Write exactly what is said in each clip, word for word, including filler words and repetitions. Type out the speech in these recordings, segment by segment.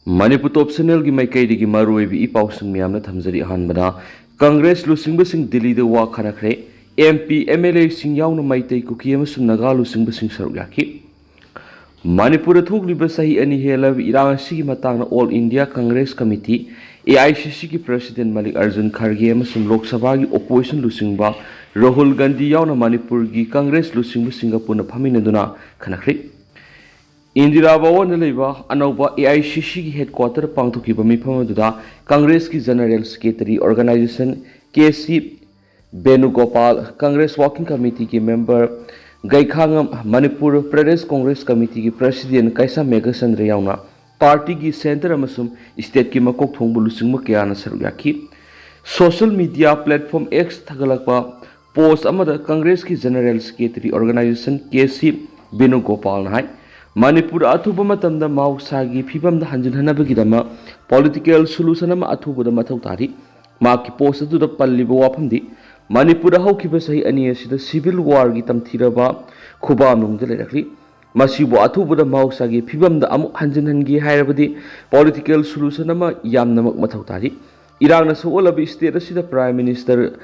ꯃꯅꯤꯄꯨꯔ ꯇꯣꯞ ꯆꯦꯅꯦꯜꯒꯤ ꯃꯥꯏꯀꯩꯗꯒꯤ ꯃꯔꯨꯑꯣꯏꯕ ꯏ ꯄꯥꯎꯁꯤꯡ ꯃꯌꯥꯝꯅ ꯊꯝꯖꯔꯤ꯫ ꯑꯍꯥꯟꯕꯗ, ꯀꯪꯒ꯭ꯔꯦꯁ ꯂꯨꯆꯤꯡꯕꯁꯤꯡ ꯗꯤꯜꯂꯤꯗ ꯋꯥ ꯈꯟꯅꯈ꯭ꯔꯦ꯫ ꯑꯦꯝ ꯄꯤ, ꯑꯦꯝ ꯑꯦꯜ ꯑꯦꯁꯤꯡ ꯌꯥꯎꯅ ꯃꯩꯇꯩ, ꯀꯨꯀꯤ ꯑꯃꯁꯨꯡ ꯅꯥꯒꯥ ꯂꯨꯆꯤꯡꯕꯁꯤꯡ ꯁꯔꯨꯛ ꯌꯥꯈꯤ꯫ ꯃꯅꯤꯄꯨꯔꯗ ꯊꯣꯛꯂꯤꯕ ꯆꯍꯤ ꯑꯅꯤ ꯍꯦꯜꯂꯕ ꯏꯔꯥꯡ ꯑꯁꯤꯒꯤ ꯃꯇꯥꯡꯗ all India Congress committee, A I C ꯁꯤꯒꯤ ꯄ꯭ꯔꯁꯤꯗꯦꯟ ꯃꯜꯂꯤꯛ ꯑꯔꯖꯨꯟ ꯈꯔꯒꯦ ꯑꯃꯁꯨꯡ ꯂꯣꯛ ꯁꯚꯥꯒꯤ ꯑꯣꯄꯣꯖꯤꯁꯟ ꯂꯨꯆꯤꯡꯕ ꯔꯥꯍꯨꯜ ꯒꯥꯟꯙꯤ ꯌꯥꯎꯅ ꯃꯅꯤꯄꯨꯔꯒꯤ ꯀꯪꯒ꯭ꯔꯦꯁ ꯂꯨꯆꯤꯡꯕꯁꯤꯡꯒ ꯄꯨꯟꯅ ꯐꯝꯃꯤꯟꯅꯗꯨꯅ ꯈꯟꯅꯈ꯭ꯔꯦ꯫ ꯏꯟꯗꯤꯔꯥ ꯚꯋꯟꯗ ꯂꯩꯕ ꯑꯅꯧꯕ ꯑꯦ ꯑꯥꯏ ꯁꯤ ꯁꯤꯒꯤ ꯍꯦꯗꯀ꯭ꯋꯥꯇꯔꯗ ꯄꯥꯡꯊꯣꯛꯈꯤꯕ ꯃꯤꯐꯝ ꯑꯗꯨꯗ ꯀꯪꯒ꯭ꯔꯦꯁꯀꯤ general secretary, organisation K C Venugopal, Congress working ꯀꯃꯤꯇꯤꯒꯤ ꯃꯦꯝꯕꯔ ꯒꯩꯈꯥꯉꯝ, ꯃꯅꯤꯄꯨꯔ ꯄ꯭ꯔꯗꯦꯁ ꯀꯪꯒ꯭ꯔꯦꯁ ꯀꯃꯤꯇꯤꯒꯤ ꯄ꯭ꯔꯁꯤꯗꯦꯟ ꯀꯩꯁꯥꯝ ꯃꯦꯘꯆꯟꯗ꯭ꯔ ꯌꯥꯎꯅ ꯄꯥꯔꯇꯤꯒꯤ ꯁꯦꯟꯇꯔ ꯑꯃꯁꯨꯡ ꯁ꯭ꯇꯦꯠꯀꯤ ꯃꯀꯣꯛ ꯊꯣꯡꯕ ꯂꯨꯆꯤꯡꯕ ꯀꯌꯥꯅ ꯁꯔꯨꯛ ꯌꯥꯈꯤ꯫ ꯁꯣꯁꯤꯌꯦꯜ ꯃꯤꯗꯤꯌꯥ ꯄ꯭ꯂꯦꯠꯐꯣꯔꯝ ꯑꯦꯛꯁ ꯊꯥꯒꯠꯂꯛꯄ ꯄꯣꯁ ꯑꯃꯗ ꯀꯪꯒ꯭ꯔꯦꯁꯀꯤ general secretary, organisation K C ꯕꯦꯅꯨꯒꯣꯄꯥꯜꯅ ꯍꯥꯏ, ꯃꯅꯤꯄꯨꯔꯗ ꯑꯊꯨꯕ ꯃꯇꯝꯗ ꯃꯍꯧꯁꯥꯒꯤ ꯐꯤꯕꯝꯗ ꯍꯟꯖꯤꯟꯍꯟꯅꯕꯒꯤꯗꯃꯛ ꯄꯣꯂꯤꯇꯤꯀꯦꯜ ꯁꯣꯂꯨꯁꯟ ꯑꯃ ꯑꯊꯨꯕꯗ ꯃꯊꯧ ꯇꯥꯔꯤ꯫ ꯃꯍꯥꯛꯀꯤ ꯄꯣꯁ ꯑꯗꯨꯗ ꯄꯜꯂꯤꯕ ꯋꯥꯐꯝꯗꯤ ꯃꯅꯤꯄꯨꯔꯗ ꯍꯧꯈꯤꯕ ꯆꯍꯤ ꯑꯅꯤ ꯑꯁꯤꯗ ꯁꯤꯚꯤꯜ ꯋꯥꯔꯒꯤ ꯇꯝꯊꯤꯔꯕ ꯈꯨꯕꯥꯝꯅꯨꯡꯗ ꯂꯩꯔꯛꯂꯤ꯫ ꯃꯁꯤꯕꯨ ꯑꯊꯨꯕꯗ ꯃꯍꯧꯁꯥꯒꯤ ꯐꯤꯕꯝꯗ ꯑꯃꯨꯛ ꯍꯟꯖꯤꯟꯍꯟꯒꯦ ꯍꯥꯏꯔꯕꯗꯤ ꯄꯣꯂꯤꯇꯤꯀꯦꯜ ꯁꯣꯂꯨꯁꯟ ꯑꯃ ꯌꯥꯝꯅꯃꯛ ꯃꯊꯧ ꯇꯥꯔꯤ꯫ ꯏꯔꯥꯡꯅ ꯁꯣꯛꯍꯜꯂꯕ ꯁ꯭ꯇꯦꯠ ꯑꯁꯤꯗ ꯄ꯭ꯔꯥꯏꯝ ꯃꯤꯅꯤꯁꯇꯔ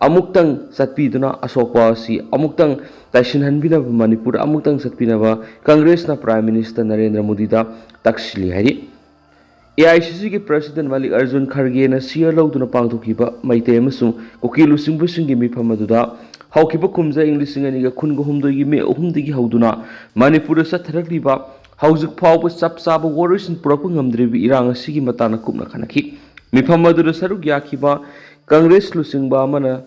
ꯑꯃꯨꯛꯇꯪ ꯆꯠꯄꯤꯗꯨꯅ ꯑꯁꯣꯛꯄ ꯑꯁꯤ ꯑꯃꯨꯛꯇꯪ ꯇꯥꯏꯁꯤꯟꯍꯟꯕꯤꯅꯕ, ꯃꯅꯤꯄꯨꯔꯗ ꯑꯃꯨꯛꯇꯪ ꯆꯠꯄꯤꯅꯕ ꯀꯪꯒ꯭ꯔꯦꯁꯅ ꯄ꯭ꯔꯥꯏꯝ ꯃꯤꯅꯤꯁꯇꯔ ꯅꯔꯦꯟꯗ꯭ꯔ ꯃꯣꯗꯤꯗ ꯇꯛꯁꯤꯜꯂꯤ ꯍꯥꯏꯔꯤ꯫ ꯑꯦ ꯑꯥꯏ ꯁꯤ ꯁꯤꯒꯤ ꯄ꯭ꯔꯁꯤꯗꯦꯟ ꯃꯜꯂꯤꯛ ꯑꯔꯖꯨꯟ ꯈꯔꯒꯦꯅ ꯁꯤꯌꯔ ꯂꯧꯗꯨꯅ ꯄꯥꯡꯊꯣꯛꯈꯤꯕ ꯃꯩꯇꯩ ꯑꯃꯁꯨꯡ ꯀꯨꯀꯤ ꯂꯨꯆꯤꯡꯕꯁꯤꯡꯒꯤ ꯃꯤꯐꯝ ꯑꯗꯨꯗ ꯍꯧꯈꯤꯕ ꯀꯨꯝꯖꯥ ꯏꯪ ꯂꯤꯁꯤꯡ ꯑꯅꯤꯒ ꯀꯨꯟꯒ ꯍꯨꯝꯗꯣꯏꯒꯤ ꯃꯦ ꯑꯍꯨꯝꯗꯒꯤ ꯍꯧꯗꯨꯅ ꯃꯅꯤꯄꯨꯔꯗ ꯆꯠꯊꯔꯛꯂꯤꯕ ꯍꯧꯖꯤꯛ ꯐꯥꯎꯕ ꯆꯞ ꯆꯥꯕ ꯋꯥꯔꯣꯏꯁꯤꯟ ꯄꯨꯔꯛꯄ ꯉꯝꯗ꯭ꯔꯤꯕ ꯏꯔꯥꯡ ꯑꯁꯤꯒꯤ ꯃꯇꯥꯡꯗ ꯀꯨꯞꯅ ꯈꯟꯅꯈꯤ꯫ ꯃꯤꯐꯝ ꯑꯗꯨꯗ ꯁꯔꯨꯛ ꯌꯥꯈꯤꯕ ꯀꯪꯒ꯭ꯔꯦꯁ ꯂꯨꯆꯤꯡꯕ ꯑꯃꯅ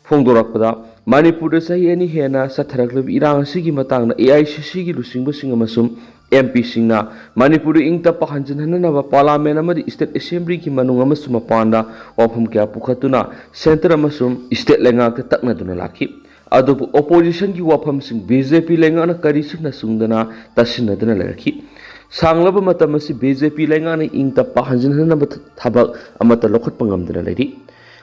ꯐꯣꯡꯗꯣꯔꯛꯄꯗ, ꯃꯅꯤꯄꯨꯔꯗ ꯆꯍꯤ ꯑꯅꯤ ꯍꯦꯟꯅ ꯆꯠꯊꯔꯛꯂꯤꯕ ꯏꯔꯥꯡ ꯑꯁꯤꯒꯤ ꯃꯇꯥꯡꯗ ꯑꯦ ꯑꯥꯏ ꯁꯤ ꯁꯤꯒꯤ ꯂꯨꯆꯤꯡꯕꯁꯤꯡ ꯑꯃꯁꯨꯡ ꯑꯦꯝ ꯄꯤꯁꯤꯡꯅ ꯃꯅꯤꯄꯨꯔꯗ ꯏꯪ ꯇꯞꯄ ꯍꯟꯖꯤꯟꯍꯟꯅꯅꯕ ꯄꯥꯔꯂꯥꯃꯦꯟ ꯑꯃꯗꯤ ꯁ꯭ꯇꯦꯠ ꯑꯦꯁꯦꯝꯕ꯭ꯂꯤꯒꯤ ꯃꯅꯨꯡ ꯑꯃꯁꯨꯡ ꯃꯄꯥꯟꯗ ꯋꯥꯐꯝ ꯀꯌꯥ ꯄꯨꯈꯠꯇꯨꯅ ꯁꯦꯟꯇꯔ ꯑꯃꯁꯨꯡ ꯁ꯭ꯇꯦꯠ ꯂꯩꯉꯥꯛꯇ ꯇꯛꯅꯗꯨꯅ ꯂꯥꯛꯈꯤ꯫ ꯑꯗꯨꯕꯨ ꯑꯣꯄꯣꯖꯤꯁꯟꯒꯤ ꯋꯥꯐꯝꯁꯤꯡ ꯕꯤ ꯖꯦ ꯄꯤ ꯂꯩꯉꯥꯛꯅ ꯀꯔꯤ ꯁꯤꯟꯅ ꯆꯨꯡꯗꯅ ꯇꯥꯁꯤꯟꯅꯗꯨꯅ ꯂꯩꯔꯛꯈꯤ꯫ ꯁꯥꯡꯂꯕ ꯃꯇꯝ ꯑꯁꯤ ꯕꯤ ꯖꯦ ꯄꯤ ꯂꯩꯉꯥꯛꯅ ꯏꯪ ꯇꯞꯄ ꯍꯟꯖꯤꯟꯍꯟꯅꯕ ꯊ-, ꯊꯕꯛ ꯑꯃꯠꯇ ꯂꯧꯈꯠꯄ ꯉꯝꯗꯅ ꯂꯩꯔꯤ꯫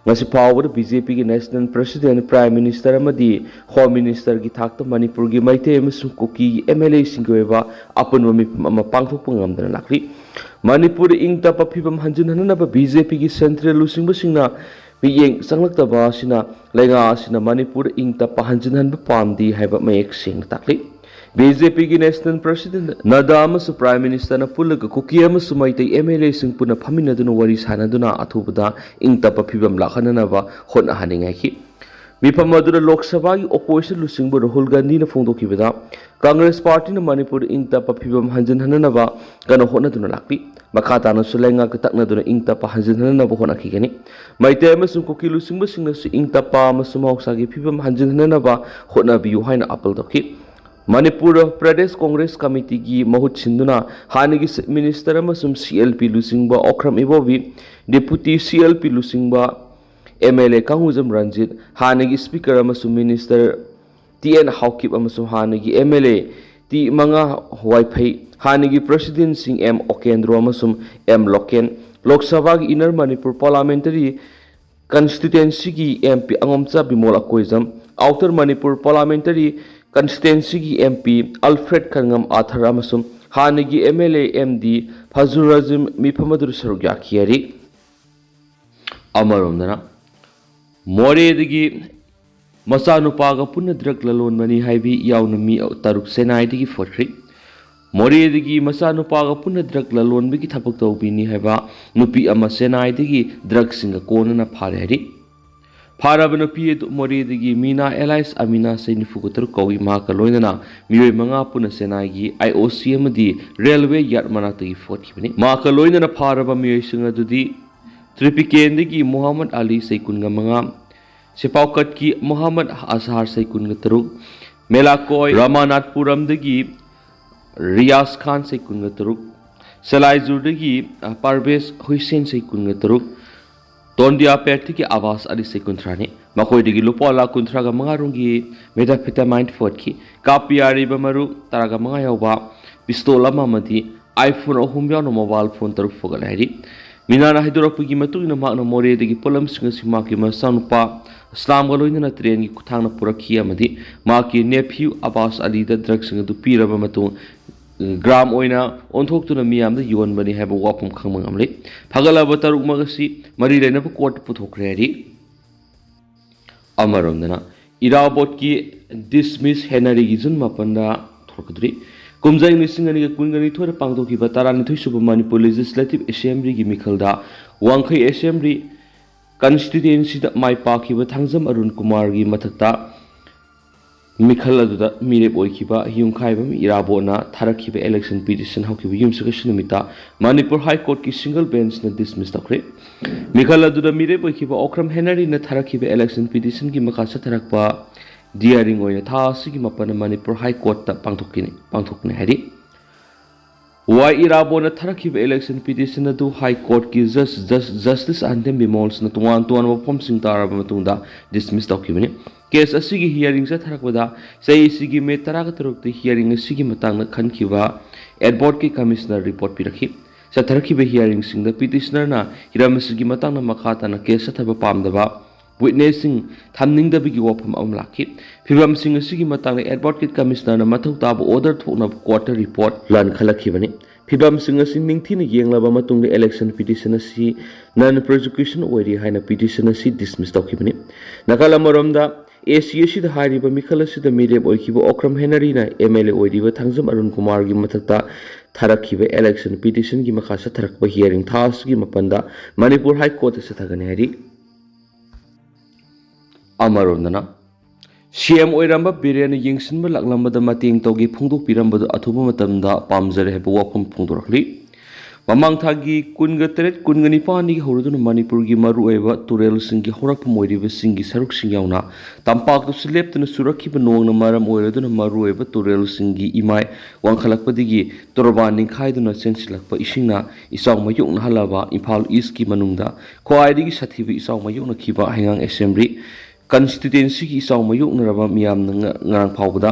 ꯉꯁꯤ ꯐꯥꯎꯕꯗ ꯕꯤ ꯖꯦ ꯄꯤꯒꯤ ꯅꯦꯁꯅꯦꯜ ꯄ꯭ꯔꯁꯤꯗꯦꯟ, ꯄ꯭ꯔꯥꯏꯝ ꯃꯤꯅꯤꯁꯇꯔ ꯑꯃꯗꯤ ꯍꯣꯝ ꯃꯤꯅꯤꯁꯇꯔꯒꯤ ꯊꯥꯛꯇ ꯃꯅꯤꯄꯨꯔꯒꯤ ꯃꯩꯇꯩ ꯑꯃꯁꯨꯡ ꯀꯨꯀꯤꯒꯤ ꯑꯦꯝ ꯑꯦꯜ ꯑꯦꯁꯤꯡꯒꯤ ꯑꯣꯏꯕ ꯑꯄꯨꯟꯕ ꯃꯤꯐꯝ ꯑꯃ ꯄꯥꯡꯊꯣꯛꯄ ꯉꯝꯗꯅ ꯂꯥꯛꯂꯤ꯫ ꯃꯅꯤꯄꯨꯔꯗ ꯏꯪ ꯇꯞꯄ ꯐꯤꯕꯝ ꯍꯟꯖꯤꯟꯍꯟꯅꯕ ꯕꯤ ꯖꯦ ꯄꯤꯒꯤ ꯁꯦꯟꯇ꯭ꯔꯦꯜ ꯂꯨꯆꯤꯡꯕꯁꯤꯡꯅ ꯃꯤꯠꯌꯦꯡ ꯆꯪꯂꯛꯇꯕ ꯑꯁꯤꯅ ꯂꯩꯉꯥꯛ ꯑꯁꯤꯅ ꯃꯅꯤꯄꯨꯔꯗ ꯏꯪ ꯇꯞꯄ ꯍꯟꯖꯤꯟꯍꯟꯕ ꯄꯥꯝꯗꯦ ꯍꯥꯏꯕ ꯃꯌꯦꯛ ꯁꯦꯡꯅ ꯇꯥꯛꯂꯤ꯫ ꯕꯤ ꯖꯦ ꯄꯤꯒꯤ ꯅꯦꯁꯅꯦꯜ ꯄ꯭ꯔꯁꯤꯗꯦꯟ ꯅꯗꯥ ꯑꯃꯁꯨꯡ ꯄ꯭ꯔꯥꯏꯝ ꯃꯤꯅꯤꯁꯇꯔꯅ ꯄꯨꯜꯂꯒ ꯀꯨꯀꯤ ꯑꯃꯁꯨꯡ ꯃꯩꯇꯩ ꯑꯦꯝ ꯑꯦꯜ ꯑꯦꯁꯤꯡ ꯄꯨꯟꯅ ꯐꯝꯃꯤꯟꯅꯗꯨꯅ ꯋꯥꯔꯤ ꯁꯥꯟꯅꯗꯨꯅ ꯑꯊꯨꯕꯗ ꯏꯪ ꯇꯞꯄ ꯐꯤꯕꯝ ꯂꯥꯛꯍꯟꯅꯅꯕ ꯍꯣꯠꯅꯍꯟꯅꯤꯡꯉꯥꯏꯈꯤ꯫ ꯃꯤꯐꯝ ꯑꯗꯨꯗ ꯂꯣꯛ ꯁꯚꯥꯒꯤ ꯑꯣꯄꯣꯖꯤꯁꯟ ꯂꯨꯆꯤꯡꯕ ꯔꯥꯍꯨꯜ ꯒꯥꯟꯙꯤꯅ ꯐꯣꯡꯗꯣꯛꯈꯤꯕꯗ, ꯀꯪꯒ꯭ꯔꯦꯁ ꯄꯥꯔꯇꯤꯅ ꯃꯅꯤꯄꯨꯔꯗ ꯏꯪ ꯇꯞꯄ ꯐꯤꯕꯝ ꯍꯟꯖꯤꯟꯍꯟꯅꯅꯕ ꯀꯟꯅ ꯍꯣꯠꯅꯗꯨꯅ ꯂꯥꯛꯂꯤ꯫ ꯃꯈꯥ ꯇꯥꯅꯁꯨ ꯂꯩꯉꯥꯛꯀ ꯇꯛꯅꯗꯨꯅ ꯏꯪ ꯇꯞꯄ ꯍꯟꯖꯤꯟꯍꯟꯅꯅꯕ ꯍꯣꯠꯅꯈꯤꯒꯅꯤ꯫ ꯃꯩꯇꯩ ꯑꯃꯁꯨꯡ ꯀꯨꯀꯤ ꯂꯨꯆꯤꯡꯕꯁꯤꯡꯅꯁꯨ ꯏꯪ ꯇꯞꯄ ꯑꯃꯁꯨꯡ ꯃꯍꯧꯁꯥꯒꯤ ꯐꯤꯕꯝ ꯍꯟꯖꯤꯟꯍꯟꯅꯅꯕ ꯍꯣꯠꯅꯕꯤꯌꯨ ꯍꯥꯏꯅ ꯑꯥꯄꯤꯜ ꯇꯧꯈꯤ꯫ ꯃꯅꯤꯄꯨꯔ ꯄ꯭ꯔꯗꯦꯁ ꯀꯣꯡꯒ꯭ꯔꯦꯁ ꯀꯃꯤꯇꯤꯒꯤ ꯃꯍꯨꯠ ꯁꯤꯟꯗꯨꯅ ꯍꯥꯟꯅꯒꯤ ꯆꯤꯐ ꯃꯤꯅꯤꯁꯇꯔ ꯑꯃꯁꯨꯡ ꯁꯤ ꯑꯦꯜ ꯄꯤ ꯂꯨꯆꯤꯡꯕ ꯑꯣꯀ꯭ꯔꯝ ꯏꯕꯣꯕꯤ, ꯗꯦꯄꯨꯇꯤ ꯁꯤ ꯑꯦꯜ ꯄꯤ ꯂꯨꯆꯤꯡꯕ ꯑꯦꯝ ꯑꯦꯜ ꯑꯦ ꯀꯪꯒꯨꯖꯝ ꯔꯟꯖꯤꯠ, ꯍꯥꯟꯅꯒꯤ ꯁ꯭ꯄꯤꯀꯔ ꯑꯃꯁꯨꯡ ꯃꯤꯅꯤꯁꯇꯔ ꯇꯤ ꯑꯦꯟ ꯍꯥꯎꯀꯤꯞ ꯑꯃꯁꯨꯡ ꯍꯥꯟꯅꯒꯤ ꯑꯦꯝ ꯑꯦꯜ ꯑꯦ ꯇꯤ ꯃꯉꯥ ꯋꯥꯏꯐꯩ, ꯍꯥꯟꯅꯒꯤ ꯄ꯭ꯔꯁꯤꯗꯦꯟꯁꯤꯡ ꯑꯦꯝ ꯑꯣꯀꯦꯟꯗ꯭ꯔꯣ ꯑꯃꯁꯨꯡ ꯑꯦꯝ ꯂꯣꯀꯦꯟ, ꯂꯣꯛ ꯁꯚꯥꯒꯤ ꯏꯟꯅꯔ ꯃꯅꯤꯄꯨꯔ ꯄꯥꯔꯂꯥꯃꯦꯟꯇꯔꯤ ꯀꯟꯁꯇꯤꯇ꯭ꯋꯦꯟꯁꯤꯒꯤ M P Angomcha Bimol Akoijam, outer Manipur parliamentary ꯀꯟꯁꯇꯤꯇ꯭ꯋꯦꯟꯁꯤꯒꯤ M P Alfred Kanngam Arthur ꯑꯃꯁꯨꯡ ꯍꯥꯟꯅꯒꯤ M L A M D Fajur Rajim ꯃꯤꯐꯝ ꯑꯗꯨꯗ ꯁꯔꯨꯛ ꯌꯥꯈꯤ ꯍꯥꯏꯔꯤ꯫ ꯑꯃꯔꯣꯝꯗꯅ, ꯃꯣꯔꯦꯗꯒꯤ ꯃꯆꯥꯅꯨꯄꯥꯒ ꯄꯨꯟꯅ ꯗ꯭ꯔꯒ ꯂꯂꯣꯟꯕꯅꯤ ꯍꯥꯏꯕꯤ ꯌꯥꯎꯅ ꯃꯤ ꯇꯔꯨꯛ ꯆꯦꯟꯅꯥꯏꯗꯒꯤ ꯐꯣꯠꯈ꯭ꯔꯤ꯫ ꯃꯣꯔꯦꯗꯒꯤ ꯃꯆꯥꯅꯨꯄꯥꯒ ꯄꯨꯟꯅ ꯗ꯭ꯔꯒ ꯂꯂꯣꯟꯕꯒꯤ ꯊꯕꯛ ꯇꯧꯕꯤꯅꯤ ꯍꯥꯏꯕ ꯅꯨꯄꯤ ꯑꯃ ꯆꯦꯟꯅꯥꯏꯗꯒꯤ ꯗ꯭ꯔꯒꯁꯤꯡꯒ ꯀꯣꯟꯅꯅ ꯐꯥꯔꯦ ꯍꯥꯏꯔꯤ꯫ ꯐꯥꯔꯕ ꯅꯨꯄꯤ ꯑꯗꯨ ꯃꯣꯔꯦꯗꯒꯤ ꯃꯤꯅꯥ ꯑꯦꯂꯥꯏꯁ ꯑꯃꯤꯅꯥ, ꯆꯍꯤ ꯅꯤꯐꯨꯒ ꯇꯔꯨꯛ ꯀꯧꯏ꯫ ꯃꯍꯥꯛꯀ ꯂꯣꯏꯅꯅ ꯃꯤꯑꯣꯏ ꯃꯉꯥ ꯄꯨꯟꯅ ꯆꯦꯟꯅꯥꯏꯒꯤ ꯑꯥꯏ ꯑꯣ ꯁꯤ ꯑꯃꯗꯤ ꯔꯦꯜꯋꯦ ꯌꯥꯔꯗ ꯃꯅꯥꯛꯇꯒꯤ ꯐꯣꯠꯈꯤꯕꯅꯤ꯫ ꯃꯍꯥꯛꯀ ꯂꯣꯏꯅꯅ ꯐꯥꯔꯕ ꯃꯤꯑꯣꯏꯁꯤꯡ ꯑꯗꯨꯗꯤ ꯇ꯭ꯔꯤꯄꯤꯀꯦꯟꯗꯒꯤ ꯃꯣꯍꯝꯃꯗ ꯑꯂꯤ, ꯆꯍꯤ ꯀꯨꯟꯒ ꯃꯉꯥ, ꯁꯦꯄꯥꯎꯀꯠꯀꯤ ꯃꯣꯍꯝꯃꯗ ꯑꯖꯍꯥꯔ, ꯆꯍꯤ ꯀꯨꯟꯒ ꯇꯔꯨꯛ, ꯃꯦꯂꯥꯀꯣꯏ ꯔꯥꯃꯥꯅꯥꯊꯄꯨꯔꯝꯗꯒꯤ ꯔꯤꯌꯥꯖ ꯈꯥꯟ, ꯆꯍꯤ ꯀꯨꯟꯒ ꯇꯔꯨꯛ, ꯁꯂꯥꯏꯖꯨꯔꯗꯒꯤ, ꯑ, ꯄꯥꯔꯚꯦꯖ ꯍꯨꯏꯁꯦꯟ, ꯆꯍꯤ ꯀꯨꯟꯒ ꯇꯔꯨꯛ, ꯇꯣꯟꯗꯤꯌꯥꯄꯦꯠꯇꯒꯤ ꯑꯕꯥꯁ ꯑꯂꯤ, ꯆꯍꯤ ꯀꯨꯟꯊ꯭ꯔꯥꯅꯤ꯫ ꯃꯈꯣꯏꯗꯒꯤ ꯂꯨꯄꯥ ꯂꯥꯈ ꯀꯨꯟꯊ꯭ꯔꯥꯒ ꯃꯉꯥ ꯔꯣꯝꯒꯤ methamphetamine ꯐꯣꯠꯈꯤ꯫ ꯀꯥꯞꯄ ꯌꯥꯔꯤꯕ ꯃꯔꯨ ꯇꯔꯥꯒ ꯃꯉꯥ ꯌꯥꯎꯕ ꯄꯤꯁꯇꯣꯜ ꯑꯃ ꯑꯃꯗꯤ iPhone ꯑꯍꯨꯝ ꯌꯥꯎꯅ ꯃꯣꯕꯥꯏꯜ ꯐꯣꯟ ꯇꯔꯨꯛ ꯐꯥꯒꯠꯂꯦ ꯍꯥꯏꯔꯤ꯫ ꯃꯤꯅꯥꯅ ꯍꯥꯏꯗꯣꯔꯛꯄꯒꯤ ꯃꯇꯨꯡ ꯏꯟꯅ, ꯃꯍꯥꯛꯅ ꯃꯣꯔꯦꯗꯒꯤ ꯄꯣꯠꯂꯝꯁꯤꯡ ꯑꯁꯤ ꯃꯍꯥꯛꯀꯤ ꯃꯆꯥꯅꯨꯄꯥ ꯑꯁꯂꯥꯝꯒ ꯂꯣꯏꯅꯅ ꯇ꯭ꯔꯦꯟꯒꯤ ꯈꯨꯠꯊꯥꯡꯗ ꯄꯨꯔꯛꯈꯤ ꯑꯃꯗꯤ ꯃꯍꯥꯛꯀꯤ nephew ꯑꯕꯥꯁ ꯑꯂꯤꯗ ꯗ꯭ꯔꯒꯁꯤꯡ ꯑꯗꯨ ꯄꯤꯔꯕ ꯃꯇꯨꯡ, ꯒ꯭ꯔꯥꯝ ꯑꯣꯏꯅ ꯑꯣꯟꯊꯣꯛꯇꯨꯅ ꯃꯤꯌꯥꯝꯗ ꯌꯣꯟꯕꯅꯤ ꯍꯥꯏꯕ ꯋꯥꯐꯝ ꯈꯪꯕ ꯉꯝꯂꯦ꯫ ꯐꯒꯠꯂꯕ ꯇꯔꯨꯛꯃꯛ ꯑꯁꯤ ꯃꯔꯤ ꯂꯩꯅꯕ ꯀꯣꯔꯠꯇ ꯄꯨꯊꯣꯛꯈ꯭ꯔꯦ ꯍꯥꯏꯔꯤ꯫ ꯑꯃꯔꯣꯝꯗꯅ, ꯏꯔꯥꯕꯣꯠꯀꯤ ꯗꯤꯁꯃꯤꯁ ꯍꯦꯅꯔꯤꯒꯤ ꯖꯨꯟ ꯃꯥꯄꯟꯗ ꯊꯣꯔꯛꯀꯗꯧꯔꯤ꯫ ꯀꯨꯝꯖꯥ ꯏꯪ ꯂꯤꯁꯤꯡ ꯑꯅꯤꯒ ꯀꯨꯟꯒ ꯅꯤꯊꯣꯏꯗ ꯄꯥꯡꯊꯣꯛꯈꯤꯕ ꯇꯔꯥꯅꯤꯊꯣꯏ ꯁꯨꯕ ꯃꯅꯤꯄꯨꯔ Legislative Assemblyꯒꯤ ꯃꯤꯈꯜꯗ ꯋꯥꯡꯈꯩ Assembly constituencyꯗ ꯃꯥꯏ ꯄꯥꯛꯈꯤꯕ ꯊꯥꯡꯖꯝ ꯑꯔꯨꯟ ꯀꯨꯃꯥꯔꯒꯤ ꯃꯊꯛꯇ ꯃꯤꯈꯜ ꯑꯗꯨꯗ ꯃꯤꯔꯦꯞ ꯑꯣꯏꯈꯤꯕ ꯌꯨꯝꯈꯥꯏꯕꯝ ꯏꯔꯥꯕꯣꯠꯅ ꯊꯥꯔꯛꯈꯤꯕ election petition ꯍꯧꯈꯤꯕ ꯌꯨꯝꯁꯀꯩꯁ ꯅꯨꯃꯤꯠꯇ ꯃꯅꯤꯄꯨꯔ High Courtꯀꯤ single benchꯅ dismiss ꯇꯧꯈ꯭ꯔꯦ꯫ ꯃꯤꯈꯜ ꯑꯗꯨꯗ ꯃꯤꯔꯦꯞ ꯑꯣꯏꯈꯤꯕ ꯑꯣꯀ꯭ꯔꯝ ꯍꯦꯅꯔꯤꯅ ꯊꯥꯔꯛꯈꯤꯕ election petitionꯒꯤ ꯃꯈꯥ ꯆꯠꯊꯔꯛꯄ hearing ꯑꯣꯏꯅ ꯊꯥ ꯑꯁꯤꯒꯤ ꯃꯥꯄꯟꯗ ꯃꯅꯤꯄꯨꯔ High Courtꯇ ꯄꯥꯡꯊꯣꯛꯀꯅꯤ, ꯄꯥꯡꯊꯣꯛꯀꯅꯤ ꯍꯥꯏꯔꯤ꯫ ꯋꯥꯏ ꯏꯔꯥꯕꯣꯠꯅ ꯊꯥꯔꯛꯈꯤꯕ election petition ꯑꯗꯨ High Courtꯀꯤ Judge, Judge, Justice ꯑꯍꯟꯊꯦꯝ ꯕꯤꯃꯣꯜꯁꯅ ꯇꯣꯉꯥꯟ ꯇꯣꯉꯥꯟꯕ ꯋꯥꯐꯝꯁꯤꯡ ꯇꯥꯔꯕ ꯃꯇꯨꯡꯗ dismiss ꯇꯧꯈꯤꯕꯅꯤ꯫ Case ꯑꯁꯤꯒꯤ hearing ꯆꯠꯊꯔꯛꯄꯗ ꯆꯍꯤ ꯑꯁꯤꯒꯤ May ꯇꯔꯥꯒ ꯇꯔꯨꯛꯇ hearing ꯑꯁꯤꯒꯤ ꯃꯇꯥꯡꯗ ꯈꯟꯈꯤꯕ Advocate Commissioner report ꯄꯤꯔꯛꯈꯤ꯫ ꯆꯠꯊꯔꯛꯈꯤꯕ hearingꯁꯤꯡꯗ petitionerꯅ ꯍꯤꯔꯝ ꯑꯁꯤꯒꯤ ꯃꯇꯥꯡꯗ ꯃꯈꯥ ꯇꯥꯅ case ꯆꯠꯊꯕ ꯄꯥꯝꯗꯕ witnessꯁꯤꯡ ꯊꯝꯅꯤꯡꯗꯕꯒꯤ ꯋꯥꯐꯝ ꯑꯃ ꯂꯥꯛꯈꯤ꯫ ꯐꯤꯕꯝꯁꯤꯡ ꯑꯁꯤꯒꯤ ꯃꯇꯥꯡꯗ Advocate Commissionerꯅ ꯃꯊꯧ ꯇꯥꯕ order ꯊꯣꯛꯅꯕ courtꯇ report ꯂꯥꯟꯈꯠꯂꯛꯈꯤꯕꯅꯤ꯫ ꯐꯤꯕꯝꯁꯤꯡ ꯑꯁꯤ ꯅꯤꯡꯊꯤꯅ ꯌꯦꯡꯂꯕ ꯃꯇꯨꯡꯗ election petition ꯑꯁꯤ non prosecution ꯑꯣꯏꯔꯤ ꯍꯥꯏꯅ petition ꯑꯁꯤ dismiss ꯇꯧꯈꯤꯕꯅꯤ꯫ ꯅꯥꯀꯜ ꯑꯃꯔꯣꯝꯗ, ꯑꯦ ꯁꯤ ꯑꯁꯤꯗ ꯍꯥꯏꯔꯤꯕ ꯃꯤꯈꯜ ꯑꯁꯤꯗ ꯃꯤꯔꯦꯞ ꯑꯣꯏꯈꯤꯕ ꯑꯣꯀ꯭ꯔꯝ ꯍꯦꯅꯔꯤꯅ M L A ꯑꯣꯏꯔꯤꯕ ꯊꯥꯡꯖꯝ ꯑꯔꯨꯟ ꯀꯨꯃꯥꯔꯒꯤ ꯃꯊꯛꯇ ꯊꯥꯔꯛꯈꯤꯕ election petitionꯒꯤ ꯃꯈꯥ ꯆꯠꯊꯔꯛꯄ hearing ꯊꯥ ꯑꯁꯤꯒꯤ ꯃꯥꯄꯟꯗ ꯃꯅꯤꯄꯨꯔ High Courtꯇ ꯆꯠꯊꯒꯅꯤ ꯍꯥꯏꯔꯤ꯫ ꯑꯃꯔꯣꯝꯗꯅ, ꯁꯤ ꯑꯦꯝ ꯑꯣꯏꯔꯝꯕ ꯕꯤꯔꯦꯟꯅ ꯌꯦꯡꯁꯤꯟꯕ ꯂꯥꯛꯂꯝꯕꯗ ꯃꯇꯦꯡ ꯇꯧꯒꯦ ꯐꯣꯡꯗꯣꯛꯄꯤꯔꯝꯕꯗꯨ ꯑꯊꯨꯕ ꯃꯇꯝꯗ ꯄꯥꯝꯖꯔꯦ ꯍꯥꯏꯕ ꯋꯥꯐꯝ ꯐꯣꯡꯗꯣꯔꯛꯂꯤ꯫ ꯃꯃꯥꯡ ꯊꯥꯒꯤ ꯀꯨꯟꯒ ꯇꯔꯦꯠ, ꯀꯨꯟꯒ ꯅꯤꯄꯥꯟꯗꯒꯤ ꯍꯧꯔꯗꯨꯅ ꯃꯅꯤꯄꯨꯔꯒꯤ ꯃꯔꯨꯑꯣꯏꯕ ꯇꯨꯔꯦꯜꯁꯤꯡꯒꯤ ꯍꯧꯔꯛꯐꯝ ꯑꯣꯏꯔꯤꯕ ꯆꯤꯡꯒꯤ ꯁꯔꯨꯛꯁꯤꯡ ꯌꯥꯎꯅ ꯇꯝꯄꯥꯛꯇꯁꯨ ꯂꯦꯞꯇꯅ ꯆꯨꯔꯛꯈꯤꯕ ꯅꯣꯡꯅ ꯃꯔꯝ ꯑꯣꯏꯔꯗꯨꯅ ꯃꯔꯨꯑꯣꯏꯕ ꯇꯨꯔꯦꯜꯁꯤꯡꯒꯤ ꯏꯃꯥꯏ ꯋꯥꯡꯈꯠꯂꯛꯄꯗꯒꯤ ꯇꯣꯔꯕꯥꯟ ꯅꯤꯡꯈꯥꯏꯗꯨꯅ ꯆꯦꯟꯁꯤꯜꯂꯛꯄ ꯏꯁꯤꯡꯅ ꯏꯆꯥꯎ ꯃꯥꯌꯣꯛꯅꯍꯜꯂꯕ ꯏꯝꯐꯥꯜ ꯏꯁꯀꯤ ꯃꯅꯨꯡꯗ ꯈ꯭ꯋꯥꯏꯗꯒꯤ ꯁꯥꯊꯤꯕ ꯏꯆꯥꯎ ꯃꯥꯌꯣꯛꯅꯈꯤꯕ ꯍꯩꯉꯥꯡ ꯑꯦꯁꯦꯝꯕ꯭ꯂꯤ ꯀꯟꯁꯇꯤꯇ꯭ꯋꯦꯟꯁꯤꯒꯤ ꯏꯆꯥꯎ ꯃꯥꯌꯣꯛꯅꯔꯕ ꯃꯤꯌꯥꯝꯅ ꯉ-, ꯉꯔꯥꯡ ꯐꯥꯎꯕꯗ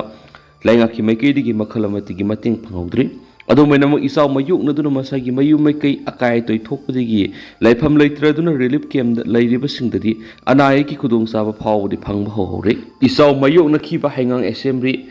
ꯂꯩꯉꯥꯛꯀꯤ ꯃꯥꯏꯀꯩꯗꯒꯤ ꯃꯈꯜ ꯑꯃꯠꯇꯒꯤ ꯃꯇꯦꯡ ꯐꯪꯍꯧꯗ꯭ꯔꯤ꯫ ꯑꯗꯨꯝ ꯑꯣꯏꯅꯃꯛ, ꯏꯆꯥꯎ ꯃꯥꯌꯣꯛꯅꯗꯨꯅ ꯃꯁꯥꯒꯤ ꯃꯌꯨꯝ ꯃꯩꯀꯩ ꯑꯀꯥꯏ ꯑꯇꯣꯏ ꯊꯣꯛꯄꯗꯒꯤ ꯂꯩꯐꯝ ꯂꯩꯇ꯭ꯔꯗꯨꯅ relief camp ꯗ ꯂꯩꯔꯤꯕꯁꯤꯡꯗꯗꯤ ꯑꯅꯥ ꯑꯌꯦꯛꯀꯤ ꯈꯨꯗꯣꯡꯆꯥꯕ ꯐꯥꯎꯕꯗꯤ ꯐꯪꯕ ꯍꯧꯍꯧꯔꯦ꯫ ꯏꯆꯥꯎ ꯃꯥꯌꯣꯛꯅꯈꯤꯕ ꯍꯩꯉꯥꯡ Assembly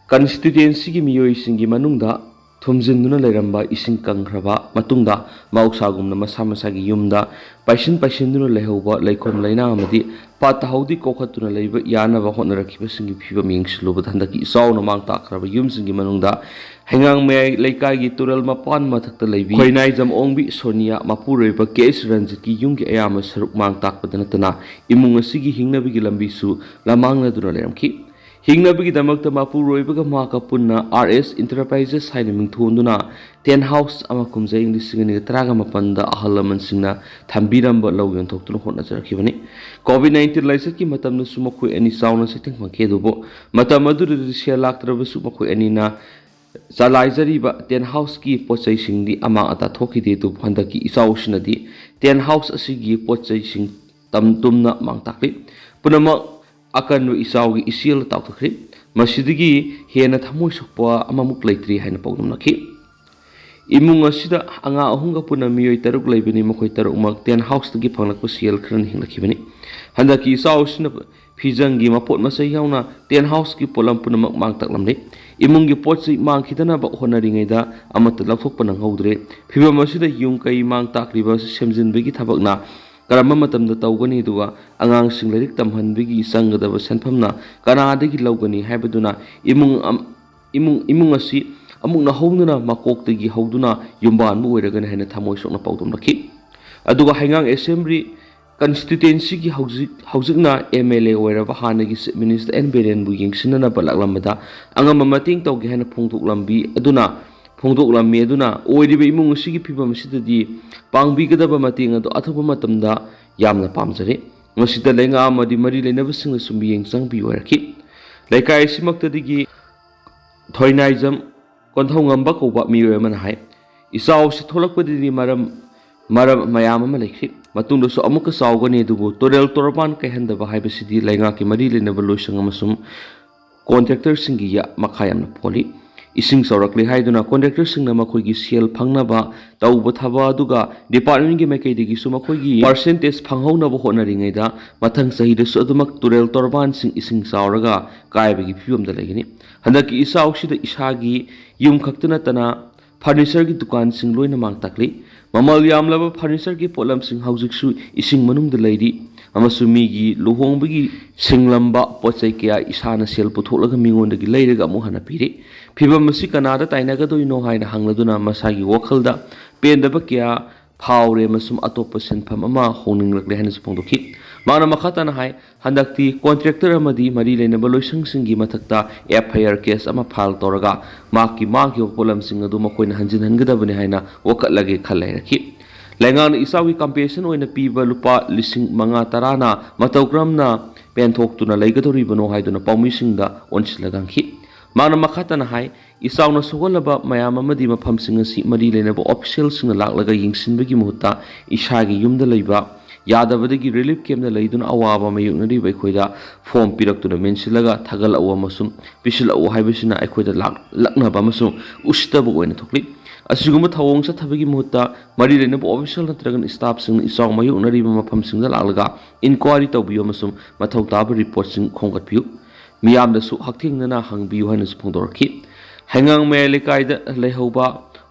constituency ꯒꯤ ꯃꯤꯑꯣꯏꯁꯤꯡꯒꯤ ꯃꯅꯨꯡꯗ ꯊꯨꯝꯖꯤꯟꯗꯨꯅ ꯂꯩꯔꯝꯕ ꯏꯁꯤꯡ ꯀꯪꯈ꯭ꯔꯕ ꯃꯇꯨꯡꯗ, ꯃꯍꯧꯁꯥꯒꯨꯝꯅ ꯃꯁꯥ ꯃꯁꯥꯒꯤ ꯌꯨꯝꯗ ꯄꯥꯏꯁꯤꯟ ꯄꯥꯏꯁꯤꯟꯗꯨꯅ ꯂꯩꯍꯧꯕ ꯂꯩꯈꯣꯝ ꯂꯩꯅꯥꯡ ꯑꯃꯗꯤ ꯄꯥꯠꯇ ꯍꯥꯎꯗꯤ ꯀꯣꯛꯈꯠꯇꯨꯅ ꯂꯩꯕ ꯌꯥꯅꯕ ꯍꯣꯠꯅꯔꯛꯈꯤꯕꯁꯤꯡꯒꯤ ꯐꯤꯕꯝ ꯌꯦꯡꯁꯤꯜꯂꯨꯕꯗ, ꯍꯟꯗꯛꯀꯤ ꯏꯆꯥꯎꯅ ꯃꯥꯡ ꯇꯥꯛꯈ꯭ꯔꯕ ꯌꯨꯝꯁꯤꯡꯒꯤ ꯃꯅꯨꯡꯗ ꯍꯩꯉꯥꯡ ꯃꯌꯥꯏ ꯂꯩꯀꯥꯏꯒꯤ ꯇꯨꯔꯦꯜ ꯃꯄꯥꯟ ꯃꯊꯛꯇ ꯂꯩꯕꯤ ꯈꯣꯏꯅꯥꯏꯖꯝ ꯑꯣꯡꯕꯤ ꯁꯣꯅꯤꯌꯥ, ꯃꯄꯨꯔꯣꯏꯕ ꯀꯦ ꯑꯦꯁ ꯔꯟꯖꯤꯠꯀꯤ ꯌꯨꯝꯒꯤ ꯑꯌꯥꯝꯕ ꯁꯔꯨꯛ ꯃꯥꯡ ꯇꯥꯛꯄꯗ ꯅꯠꯇꯅ, ꯏꯃꯨꯡ ꯑꯁꯤꯒꯤ ꯍꯤꯡꯅꯕꯒꯤ ꯂꯝꯕꯤꯁꯨ ꯂꯃꯥꯡꯅꯗꯨꯅ ꯂꯩꯔꯝꯈꯤ꯫ ꯍꯤꯡꯅꯕꯒꯤꯗꯃꯛꯇ ꯃꯄꯨꯔꯣꯏꯕꯒ ꯃꯍꯥꯛꯀ ꯄꯨꯟꯅ ꯑꯥꯔ ꯑꯦꯁ ꯏꯟꯇꯔꯄ꯭ꯔꯥꯏꯖꯦꯁ ꯍꯥꯏꯅ ꯃꯤꯡꯊꯣꯟꯗꯨꯅ ꯇꯦꯟ ꯍꯥꯎꯁ ꯑꯃ ꯀꯨꯝꯖꯥ ꯏꯪ ꯂꯤꯁꯤꯡ ꯑꯅꯤꯒ ꯇꯔꯥꯒ ꯃꯥꯄꯟꯗ ꯑꯍꯜ ꯂꯃꯟꯁꯤꯡꯅ ꯊꯝꯕꯤꯔꯝꯕ ꯂꯧ ꯌꯣꯟꯊꯣꯛꯇꯨꯅ ꯍꯣꯠꯅꯖꯔꯛꯈꯤꯕꯅꯤ꯫ ꯀꯣꯚꯤꯗ ꯅꯥꯏꯟꯇꯤꯟ ꯂꯥꯏꯆꯠꯀꯤ ꯃꯇꯝꯗꯁꯨ ꯃꯈꯣꯏ ꯑꯅꯤ ꯆꯥꯎꯅ ꯆꯩꯊꯦꯡ ꯐꯪꯈꯤ, ꯑꯗꯨꯕꯨ ꯃꯇꯝ ꯑꯗꯨꯗꯗꯤ ꯁꯦꯜ ꯂꯥꯛꯇ꯭ꯔꯕꯁꯨ ꯃꯈꯣꯏ ꯑꯅꯤꯅ ꯆꯂꯥꯏꯖꯔꯤꯕ ꯇꯦꯟ ꯍꯥꯎꯁꯀꯤ ꯄꯣꯠ ꯆꯩꯁꯤꯡꯗꯤ ꯑꯃꯥꯡ ꯑꯇꯥ ꯊꯣꯛꯈꯤꯗꯦ꯫ ꯑꯗꯨꯕꯨ ꯍꯟꯗꯛꯀꯤ ꯏꯆꯥꯎ ꯑꯁꯤꯅꯗꯤ ꯇꯦꯟ ꯍꯥꯎꯁ ꯑꯁꯤꯒꯤ ꯄꯣꯠ ꯆꯩꯁꯤꯡ ꯇꯝ ꯇꯨꯝꯅ ꯃꯥꯡ ꯇꯥꯛꯂꯤ꯫ ꯄꯨꯝꯅꯃꯛ ꯑꯀꯟꯕ ꯏꯆꯥꯎꯒꯤ ꯏꯆꯦꯜ ꯇꯥꯎꯊꯈ꯭ꯔꯤ꯫ ꯃꯁꯤꯗꯒꯤ ꯍꯦꯟꯅ ꯊꯃꯣꯏ ꯁꯣꯛꯄ ꯑꯃꯃꯨꯛ ꯂꯩꯇ꯭ꯔꯤ ꯍꯥꯏꯅ ꯄꯥꯎꯗꯝꯂꯛꯈꯤ꯫ ꯏꯃꯨꯡ ꯑꯁꯤꯗ ꯑꯉꯥꯡ ꯑꯍꯨꯝꯒ ꯄꯨꯟꯅ ꯃꯤꯑꯣꯏ ꯇꯔꯨꯛ ꯂꯩꯕꯅꯤ꯫ ꯃꯈꯣꯏ ꯇꯔꯨꯛꯃꯛ ꯇꯦꯟ ꯍꯥꯎꯁꯇꯒꯤ ꯐꯪꯂꯛꯄ ꯁꯦꯜ ꯈꯔꯅ ꯍꯤꯡꯂꯛꯈꯤꯕꯅꯤ꯫ ꯍꯟꯗꯛꯀꯤ ꯏꯆꯥꯎ ꯑꯁꯤꯅ ꯐꯤꯖꯪꯒꯤ ꯃꯄꯣꯠ ꯃꯆꯩ ꯌꯥꯎꯅ ꯇꯦꯟ ꯍꯥꯎꯁꯀꯤ ꯄꯣꯠꯂꯝ ꯄꯨꯝꯅꯃꯛ ꯃꯥꯡ ꯇꯥꯛꯂꯝꯂꯦ꯫ ꯏꯃꯨꯡꯒꯤ ꯄꯣꯠ ꯆꯩ ꯃꯥꯡꯈꯤꯗꯅꯕ ꯍꯣꯠꯅꯔꯤꯉꯩꯗ ꯑꯃꯠꯇ ꯂꯧꯊꯣꯛꯄ ꯅꯪꯍꯧꯗ꯭ꯔꯦ꯫ ꯐꯤꯚꯝ ꯑꯁꯤꯗ ꯌꯨꯝ ꯀꯩ ꯃꯥꯡ ꯇꯥꯛꯂꯤꯕ ꯑꯁꯤ ꯁꯦꯝꯖꯤꯟꯕꯒꯤ ꯊꯕꯛꯅ ꯀꯔꯝꯕ ꯃꯇꯝꯗ ꯇꯧꯒꯅꯤ, ꯑꯗꯨꯒ ꯑꯉꯥꯡꯁꯤꯡ ꯂꯥꯏꯔꯤꯛ ꯇꯝꯍꯟꯕꯒꯤ ꯆꯪꯒꯗꯕ ꯁꯦꯟꯐꯝꯅ ꯀꯅꯥꯗꯒꯤ ꯂꯧꯒꯅꯤ ꯍꯥꯏꯕꯗꯨꯅ ꯏꯃꯨꯡ ꯑꯝ-, ꯏꯃꯨꯡ, ꯏꯃꯨꯡ ꯑꯁꯤ ꯑꯃꯨꯛ ꯅꯧꯍꯧꯅꯅ ꯃꯀꯣꯛꯇꯒꯤ ꯍꯧꯗꯨꯅ ꯌꯨꯝꯕꯥꯟꯕ ꯑꯣꯏꯔꯒꯅꯤ ꯍꯥꯏꯅ ꯊꯃꯣꯏ ꯁꯣꯛꯅ ꯄꯥꯎꯗꯝꯂꯛꯈꯤ꯫ ꯑꯗꯨꯒ ꯍꯩꯉꯥꯡ Assembly constituency ꯒꯤ ꯍꯧꯖꯤꯛ, ꯍꯧꯖꯤꯛꯅ ꯑꯦꯝ ꯑꯦꯜ ꯑꯦ ꯑꯣꯏꯔꯕ ꯍꯥꯟꯅꯒꯤ Chief Minister ꯑꯦꯟ ꯕꯤꯔꯦꯟꯕꯨ ꯌꯦꯡꯁꯤꯟꯅꯅꯕ ꯂꯥꯛꯂꯝꯕꯗ ꯑꯉꯝꯕ ꯃꯇꯦꯡ ꯇꯧꯒꯦ ꯍꯥꯏꯅ ꯐꯣꯡꯗꯣꯛꯂꯝꯕꯤ ꯑꯗꯨꯅ, ꯐꯣꯡꯗꯣꯛꯂꯝꯃꯤ ꯑꯗꯨꯅ, ꯑꯣꯏꯔꯤꯕ ꯏꯃꯨꯡ ꯑꯁꯤꯒꯤ ꯐꯤꯕꯝ ꯑꯁꯤꯗꯗꯤ ꯄꯥꯡꯕꯤꯒꯗꯕ ꯃꯇꯦꯡ ꯑꯗꯨ ꯑꯊꯨꯕ ꯃꯇꯝꯗ ꯌꯥꯝꯅ ꯄꯥꯝꯖꯔꯤ꯫ ꯃꯁꯤꯗ ꯂꯩꯉꯥꯛ ꯑꯃꯗꯤ ꯃꯔꯤ ꯂꯩꯅꯕꯁꯤꯡꯅꯁꯨ ꯃꯤꯠꯌꯦꯡ ꯆꯪꯕꯤꯌꯨ ꯍꯥꯏꯔꯛꯈꯤ꯫ ꯂꯩꯀꯥꯏ ꯑꯁꯤꯃꯛꯇꯗꯒꯤ ꯊꯣꯏꯅꯥꯏꯖꯝ ꯀꯣꯟꯊꯧꯉꯝꯕ ꯀꯧꯕ ꯃꯤꯑꯣꯏ ꯑꯃꯅ ꯍꯥꯏ, ꯏꯆꯥꯎ ꯑꯁꯤ ꯊꯣꯛꯂꯛꯄꯗꯗꯤ ꯃꯔꯝ, ꯃꯔꯝ ꯃꯌꯥꯝ ꯑꯃ ꯂꯩꯈ꯭ꯔꯤ꯫ ꯃꯇꯨꯡꯗꯁꯨ ꯑꯃꯨꯛꯀ ꯆꯥꯎꯒꯅꯤ, ꯑꯗꯨꯕꯨ ꯇꯨꯔꯦꯜ ꯇꯣꯔꯕꯥꯟ ꯀꯥꯏꯍꯟꯗꯕ ꯍꯥꯏꯕꯁꯤꯗꯤ ꯂꯩꯉꯥꯛꯀꯤ ꯃꯔꯤ ꯂꯩꯅꯕ ꯂꯣꯏꯁꯪ ꯑꯃꯁꯨꯡ ꯀꯣꯟꯇ꯭ꯔꯦꯛꯇꯔꯁꯤꯡꯒꯤ ꯌꯥ-, ꯃꯈꯥ ꯌꯥꯝꯅ ꯄꯣꯜꯂꯤ꯫ ꯏꯁꯤꯡ ꯆꯥꯎꯔꯛꯂꯦ ꯍꯥꯏꯗꯨꯅ ꯀꯣꯟꯇ꯭ꯔꯦꯛꯇꯔꯁꯤꯡꯅ ꯃꯈꯣꯏꯒꯤ ꯁꯦꯜ ꯐꯪꯅꯕ ꯇꯧꯕ ꯊꯕꯛ ꯑꯗꯨꯒ ꯗꯤꯄꯥꯔꯠꯃꯦꯟꯒꯤ ꯃꯥꯏꯀꯩꯗꯒꯤꯁꯨ ꯃꯈꯣꯏꯒꯤ ꯄꯥꯔꯁꯦꯟꯇꯦꯖ ꯐꯪꯍꯧꯅꯕ ꯍꯣꯠꯅꯔꯤꯉꯩꯗ ꯃꯊꯪ ꯆꯍꯤꯗꯁꯨ ꯑꯗꯨꯃꯛ ꯇꯨꯔꯦꯜ ꯇꯣꯔꯕꯥꯟꯁꯤꯡ ꯏꯁꯤꯡ ꯆꯥꯎꯔꯒ ꯀꯥꯏꯕꯒꯤ ꯐꯤꯕꯝꯗ ꯂꯩꯒꯅꯤ꯫ ꯍꯟꯗꯛꯀꯤ ꯏꯆꯥꯎꯁꯤꯗ ꯏꯁꯥꯒꯤ ꯌꯨꯝ ꯈꯛꯇ ꯅꯠꯇꯅ ꯐꯔꯅꯤꯆꯔꯒꯤ ꯗꯨꯀꯥꯟꯁꯤꯡ ꯂꯣꯏꯅ ꯃꯥꯡ ꯇꯥꯛꯂꯤ꯫ ꯃꯃꯜ ꯌꯥꯝꯂꯕ ꯐꯔꯅꯤꯆꯔꯒꯤ ꯄꯣꯠꯂꯝꯁꯤꯡ ꯍꯧꯖꯤꯛꯁꯨ ꯏꯁꯤꯡ ꯃꯅꯨꯡꯗ ꯂꯩꯔꯤ ꯑꯃꯁꯨꯡ ꯃꯤꯒꯤ ꯂꯨꯍꯣꯡꯕꯒꯤ ꯁꯤꯡꯂꯝꯕ ꯄꯣꯠ ꯆꯩ ꯀꯌꯥ ꯏꯁꯥꯅ ꯁꯦꯜ ꯄꯨꯊꯣꯛꯂꯒ ꯃꯤꯉꯣꯟꯗꯒꯤ ꯂꯩꯔꯒ ꯑꯃꯨꯛ ꯍꯟꯅ ꯄꯤꯔꯤ꯫ ꯐꯤꯕꯝ ꯑꯁꯤ ꯀꯅꯥꯗ ꯇꯥꯏꯅꯒꯗꯣꯏꯅꯣ ꯍꯥꯏꯅ ꯍꯪꯂꯗꯨꯅ ꯃꯁꯥꯒꯤ ꯋꯥꯈꯜꯗ ꯄꯦꯟꯗꯕ ꯀꯌꯥ ꯐꯥꯎꯔꯦ ꯑꯃꯁꯨꯡ ꯑꯇꯣꯞꯄ ꯁꯤꯟꯐꯝ ꯑꯃ ꯍꯣꯡꯅꯤꯡꯂꯛꯂꯦ ꯍꯥꯏꯅꯁꯨ ꯐꯣꯡꯗꯣꯛꯈꯤ꯫ ꯃꯍꯥꯛꯅ ꯃꯈꯥ ꯇꯥꯅ ꯍꯥꯏ, ꯍꯟꯗꯛꯇꯤ ꯀꯣꯟꯇ꯭ꯔꯦꯛꯇꯔ ꯑꯃꯗꯤ ꯃꯔꯤ ꯂꯩꯅꯕ ꯂꯣꯏꯁꯪꯁꯤꯡꯒꯤ ꯃꯊꯛꯇ ꯑꯦꯐ ꯑꯥꯏ ꯑꯥꯔ ꯀꯦꯁ ꯑꯃ ꯐꯥꯏꯜ ꯇꯧꯔꯒ ꯃꯍꯥꯛꯀꯤ ꯃꯥꯡꯈꯤꯕ ꯄꯣꯠꯂꯝꯁꯤꯡ ꯑꯗꯨ ꯃꯈꯣꯏꯅ ꯍꯟꯖꯤꯟꯍꯟꯒꯗꯕꯅꯤ ꯍꯥꯏꯅ ꯋꯥꯀꯠꯂꯒꯦ ꯈꯜ ꯂꯩꯔꯛꯈꯤ꯫ ꯂꯩꯉꯥꯛꯅ ꯏꯆꯥꯎꯒꯤ ꯀꯝꯄꯦꯟꯁꯦꯁꯟ ꯑꯣꯏꯅ ꯄꯤꯕ ꯂꯨꯄꯥ ꯂꯤꯁꯤꯡ ꯃꯉꯥ ꯇꯔꯥꯅ ꯃꯇꯧ ꯀꯔꯝꯅ ꯄꯦꯟꯊꯣꯛꯇꯨꯅ ꯂꯩꯒꯗꯧꯔꯤꯕꯅꯣ ꯍꯥꯏꯗꯨꯅ ꯄꯥꯎꯃꯤꯁꯤꯡꯗ ꯑꯣꯟꯁꯤꯜꯂꯒ ꯍꯪꯈꯤ꯫ ꯃꯍꯥꯛꯅ ꯃꯈꯥ ꯇꯥꯅ ꯍꯥꯏ, ꯏꯆꯥꯎꯅ ꯁꯣꯛꯍꯜꯂꯕ ꯃꯌꯥꯝ ꯑꯃꯗꯤ ꯃꯐꯝꯁꯤꯡ ꯑꯁꯤ ꯃꯔꯤ ꯂꯩꯅꯕ ꯑꯣꯐꯤꯁꯤꯌꯦꯜꯁꯤꯡꯅ ꯂꯥꯛꯂꯒ ꯌꯦꯡꯁꯤꯟꯕꯒꯤ ꯃꯍꯨꯠꯇ ꯏꯁꯥꯒꯤ ꯌꯨꯝꯗ ꯂꯩꯕ ꯌꯥꯗꯕꯗꯒꯤ ꯔꯤꯂꯤꯐ ꯀꯦꯝꯞꯇ ꯂꯩꯗꯨꯅ ꯑꯋꯥꯕ ꯃꯥꯌꯣꯛꯅꯔꯤꯕ ꯑꯩꯈꯣꯏꯗ ꯐꯣꯝ ꯄꯤꯔꯛꯇꯨꯅ ꯃꯦꯟꯁꯤꯜꯂꯒ ꯊꯥꯒꯠꯂꯛꯎ ꯑꯃꯁꯨꯡ ꯄꯤꯁꯤꯜꯂꯛꯎ ꯍꯥꯏꯕꯁꯤꯅ ꯑꯩꯈꯣꯏꯗ ꯂꯥꯛ-, ꯂꯛꯅꯕ ꯑꯃꯁꯨꯡ ꯎꯁꯤꯠꯇꯕ ꯑꯣꯏꯅ ꯊꯣꯛꯂꯤ꯫ ꯑꯁꯤꯒꯨꯝꯕ ꯊꯧꯑꯣꯡ ꯆꯠꯊꯕꯒꯤ ꯃꯍꯨꯠꯇ ꯃꯔꯤ ꯂꯩꯅꯕ ꯑꯣꯐꯤꯁꯤꯌꯦꯜ ꯅꯠꯇ꯭ꯔꯒꯅ ꯁ꯭ꯇꯥꯐꯁꯤꯡꯅ ꯏꯆꯥꯎ ꯃꯥꯌꯣꯛꯅꯔꯤꯕ ꯃꯐꯝꯁꯤꯡꯗ ꯂꯥꯛꯂꯒ ꯏꯟꯀ꯭ꯋꯥꯏꯔꯤ ꯇꯧꯕꯤꯌꯨ ꯑꯃꯁꯨꯡ ꯃꯊꯧ ꯇꯥꯕ ꯔꯤꯄꯣꯔꯠꯁꯤꯡ ꯈꯣꯝꯒꯠꯄꯤꯌꯨ꯫ ꯃꯤꯌꯥꯝꯗꯁꯨ ꯍꯛꯊꯦꯡꯅꯅ ꯍꯪꯕꯤꯌꯨ ꯍꯥꯏꯅꯁꯨ ꯐꯣꯡꯗꯣꯔꯛꯈꯤ꯫ ꯍꯩꯉꯥꯡ ꯃꯌꯥꯏ ꯂꯩꯀꯥꯏꯗ ꯂꯩꯍꯧꯕ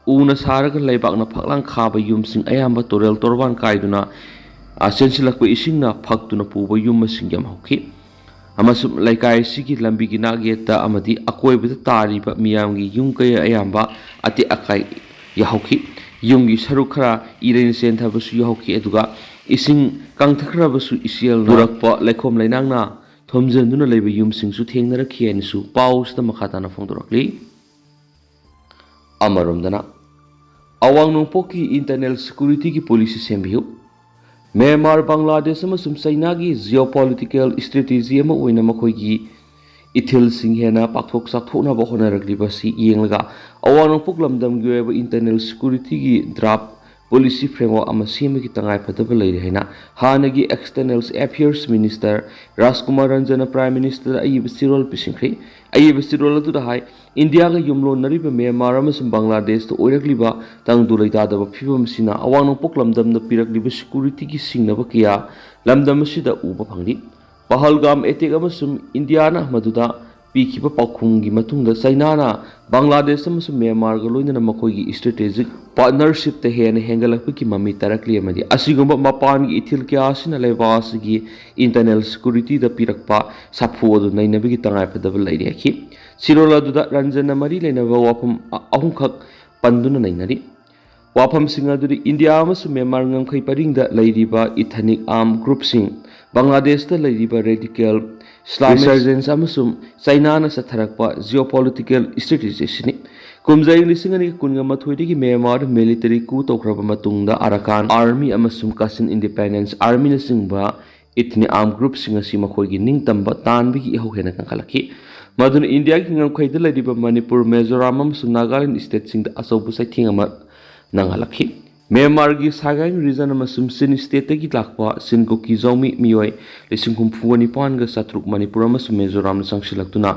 ꯎꯅ ꯁꯥꯔꯒ ꯂꯩꯕꯥꯛꯅ ꯐꯛꯂꯥꯡ ꯈꯥꯕ ꯌꯨꯝꯁꯤꯡ ꯑꯌꯥꯝꯕ ꯇꯨꯔꯦꯜ ꯇꯣꯔꯕꯥꯟ ꯀꯥꯏꯗꯨꯅ, ꯑ, ꯆꯦꯟꯁꯤꯜꯂꯛꯄ ꯏꯁꯤꯡꯅ ꯐꯛꯇꯨꯅ ꯄꯨꯕ ꯌꯨꯝ ꯃꯁꯤꯡ ꯌꯥꯝꯍꯧꯈꯤ꯫ ꯑꯃꯁꯨꯡ ꯂꯩꯀꯥꯏ ꯑꯁꯤꯒꯤ ꯂꯝꯕꯤꯒꯤ ꯅꯥꯛꯌꯦꯠꯇ ꯑꯃꯗꯤ ꯑꯀꯣꯏꯕꯗ ꯇꯥꯔꯤꯕ ꯃꯤꯌꯥꯝꯒꯤ ꯌꯨꯝ ꯀꯌꯥ ꯑꯌꯥꯝꯕ ꯑꯇꯦꯛ ꯑꯀꯥꯏ ꯌꯥꯍꯧꯈꯤ꯫ ꯌꯨꯝꯒꯤ ꯁꯔꯨꯛ ꯈꯔ ꯏꯔꯩꯅ ꯆꯦꯟꯊꯕꯁꯨ ꯌꯥꯎꯈꯤ, ꯑꯗꯨꯒ ꯏꯁꯤꯡ ꯀꯪꯊꯈ꯭ꯔꯕꯁꯨ ꯏꯆꯦꯜꯅ ꯄꯨꯔꯛꯄ ꯂꯩꯈꯣꯝ ꯂꯩꯅꯥꯡꯅ ꯊꯨꯝꯖꯤꯟꯗꯨꯅ ꯂꯩꯕ ꯌꯨꯝꯁꯤꯡꯁꯨ ꯊꯦꯡꯅꯔꯛꯈꯤ ꯍꯥꯏꯅꯁꯨ ꯄꯥꯎꯁꯤꯗ ꯃꯈꯥ ꯇꯥꯅ ꯐꯣꯡꯗꯣꯔꯛꯂꯤ꯫ ꯑꯃꯔꯣꯝꯗꯅ, ꯑꯋꯥꯡ ꯅꯣꯡꯄꯣꯛꯀꯤ ꯏꯟꯇꯔꯅꯦꯜ ꯁꯦꯀ꯭ꯌꯨꯔꯤꯇꯤꯒꯤ ꯄꯣꯂꯤꯁꯤ ꯁꯦꯝꯕꯤꯌꯨ꯫ ꯃ꯭ꯌꯥꯟꯃꯥꯔ, ꯕꯪꯒ꯭ꯂꯥꯗꯦꯁ ꯑꯃꯁꯨꯡ ꯆꯩꯅꯥꯒꯤ ꯖꯤꯑꯣꯄꯣꯂꯤꯇꯤꯀꯦꯜ ꯁ꯭ꯇ꯭ꯔꯦꯇꯦꯖꯤ ꯑꯃ ꯑꯣꯏꯅ ꯃꯈꯣꯏꯒꯤ ꯏꯊꯤꯜꯁꯤꯡ ꯍꯦꯟꯅ ꯄꯥꯛꯊꯣꯛ ꯆꯥꯎꯊꯣꯛꯅꯕ ꯍꯣꯠꯅꯔꯛꯂꯤꯕꯁꯤ ꯌꯦꯡꯂꯒ, ꯑꯋꯥꯡ ꯅꯣꯡꯄꯣꯛ ꯂꯝꯗꯝꯒꯤ ꯑꯣꯏꯕ ꯏꯟꯇꯔꯅꯦꯜ ꯁꯦꯀ꯭ꯌꯨꯔꯤꯇꯤꯒꯤ ꯗ꯭ꯔꯥꯐ policy framework ꯑꯃ ꯁꯦꯝꯕꯒꯤ ꯇꯉꯥꯏ ꯐꯗꯕ ꯂꯩꯔꯦ ꯍꯥꯏꯅ ꯍꯥꯟꯅꯒꯤ External Affairs Minister ꯔꯥꯖꯀꯨꯃꯥꯔ ꯔꯟꯖꯟꯅ Prime Ministerꯗ ꯑꯏꯕ ꯆꯦꯔꯣꯜ ꯄꯤꯁꯤꯟꯈ꯭ꯔꯦ꯫ ꯑꯏꯕ ꯆꯦꯔꯣꯜ ꯑꯗꯨꯗ ꯍꯥꯏ, ꯏꯟꯗꯤꯌꯥꯒ ꯌꯨꯝꯂꯣꯟꯅꯔꯤꯕ ꯃ꯭ꯌꯥꯟꯃꯥꯔ ꯑꯃꯁꯨꯡ ꯕꯪꯒ꯭ꯂꯥꯗꯦꯁꯇ ꯑꯣꯏꯔꯛꯂꯤꯕ ꯇꯪꯗꯨ ꯂꯩꯇꯥꯗꯕ ꯐꯤꯕꯝ ꯑꯁꯤꯅ ꯑꯋꯥꯡ ꯅꯣꯡꯄꯣꯛ ꯂꯝꯗꯝꯗ ꯄꯤꯔꯛꯂꯤꯕ securityꯒꯤ ꯁꯤꯡꯅꯕ ꯀꯌꯥ ꯂꯝꯗꯝ ꯑꯁꯤꯗ ꯎꯕ ꯐꯪꯂꯤ꯫ ꯄꯍꯜꯒꯥꯝ attack ꯑꯃꯁꯨꯡ ꯏꯟꯗꯤꯌꯥꯅ ꯃꯗꯨꯗ ꯄꯤꯈꯤꯕ ꯄꯥꯎꯈꯨꯝꯒꯤ ꯃꯇꯨꯡꯗ ꯆꯩꯅꯥꯅ ꯕꯪꯒ꯭ꯂꯥꯗꯦꯁ ꯑꯃꯁꯨꯡ ꯃ꯭ꯌꯥꯟꯃꯥꯔꯒ ꯂꯣꯏꯅꯅ ꯃꯈꯣꯏꯒꯤ strategic partnershipꯇ ꯍꯦꯟꯅ ꯍꯦꯟꯒꯠꯂꯛꯄꯒꯤ ꯃꯃꯤ ꯇꯥꯔꯛꯂꯤ ꯑꯃꯗꯤ ꯑꯁꯤꯒꯨꯝꯕ ꯃꯄꯥꯟꯒꯤ ꯏꯊꯤꯜ ꯀꯌꯥ ꯑꯁꯤꯅ ꯂꯩꯕꯥꯛ ꯑꯁꯤꯒꯤ internal securityꯗ ꯄꯤꯔꯛꯄ ꯁꯥꯐꯨ ꯑꯗꯨ ꯅꯩꯅꯕꯒꯤ ꯇꯉꯥꯏ ꯐꯗꯕ ꯂꯩꯔꯤ ꯍꯥꯏꯈꯤ꯫ ꯆꯦꯔꯣꯜ ꯑꯗꯨꯗ ꯔꯟꯖꯟꯅ ꯃꯔꯤ ꯂꯩꯅꯕ ꯋꯥꯐꯝ ꯑ-, ꯑꯍꯨꯝꯈꯛ ꯄꯟꯗꯨꯅ ꯅꯩꯅꯔꯤ꯫ ꯋꯥꯐꯝꯁꯤꯡ ꯑꯗꯨꯗꯤ ꯏꯟꯗꯤꯌꯥ ꯑꯃꯁꯨꯡ ꯃ꯭ꯌꯥꯟꯃꯥꯔ ꯉꯝꯈꯩ ꯄꯔꯤꯡꯗ ꯂꯩꯔꯤꯕ ethnic armed groupꯁꯤꯡ, ꯕꯪꯒ꯭ꯂꯥꯗꯦꯁꯇ ꯂꯩꯔꯤꯕ radical Islamist insurgents ꯑꯃꯁꯨꯡ ꯆꯩꯅꯥꯅ ꯆꯠꯊꯔꯛꯄ geopolitical strategy ꯑꯁꯤꯅꯤ꯫ ꯀꯨꯝꯖꯥ ꯏꯪ ꯂꯤꯁꯤꯡ ꯑꯅꯤꯒ ꯀꯨꯟꯒ ꯃꯥꯊꯣꯏꯗꯒꯤ ꯃ꯭ꯌꯥꯟꯃꯥꯔꯗ military coup ꯇꯧꯈ꯭ꯔꯕ ꯃꯇꯨꯡꯗ Arakan Army ꯑꯃꯁꯨꯡ Kachin Independence Armyꯅꯆꯤꯡꯕ ethnic armed groupꯁꯤꯡ ꯑꯁꯤ ꯃꯈꯣꯏꯒꯤ ꯅꯤꯡꯇꯝꯕ ꯇꯥꯟꯕꯒꯤ ꯏꯍꯧ ꯍꯦꯟꯅ ꯀꯟꯈꯠꯂꯛꯈꯤ꯫ ꯃꯗꯨꯅ ꯏꯟꯗꯤꯌꯥꯒꯤ ꯉꯝꯈꯩꯗ ꯂꯩꯔꯤꯕ ꯃꯅꯤꯄꯨꯔ, ꯃꯤꯖꯣꯔꯥꯝ ꯑꯃꯁꯨꯡ ꯅꯥꯒꯥꯂꯦꯟ stateꯁꯤꯡꯗ ꯑꯆꯧꯕ ꯆꯩꯊꯦꯡ ꯑꯃ ꯅꯪꯍꯜꯂꯛꯈꯤ꯫ ꯃ꯭ꯌꯥꯟꯃꯥꯔꯒꯤ Sagaing region ꯑꯃꯁꯨꯡ Chin stateꯇꯒꯤ ꯂꯥꯛꯄ Chin Kuki ꯖꯥꯎꯃꯤ ꯃꯤꯑꯣꯏ ꯂꯤꯁꯤꯡ ꯍꯨꯝꯐꯨꯒ ꯅꯤꯄꯥꯟꯒ ꯆꯥꯇ꯭ꯔꯨꯛ ꯃꯅꯤꯄꯨꯔ ꯑꯃꯁꯨꯡ ꯃꯤꯖꯣꯔꯥꯝꯗ ꯆꯪꯁꯤꯜꯂꯛꯇꯨꯅ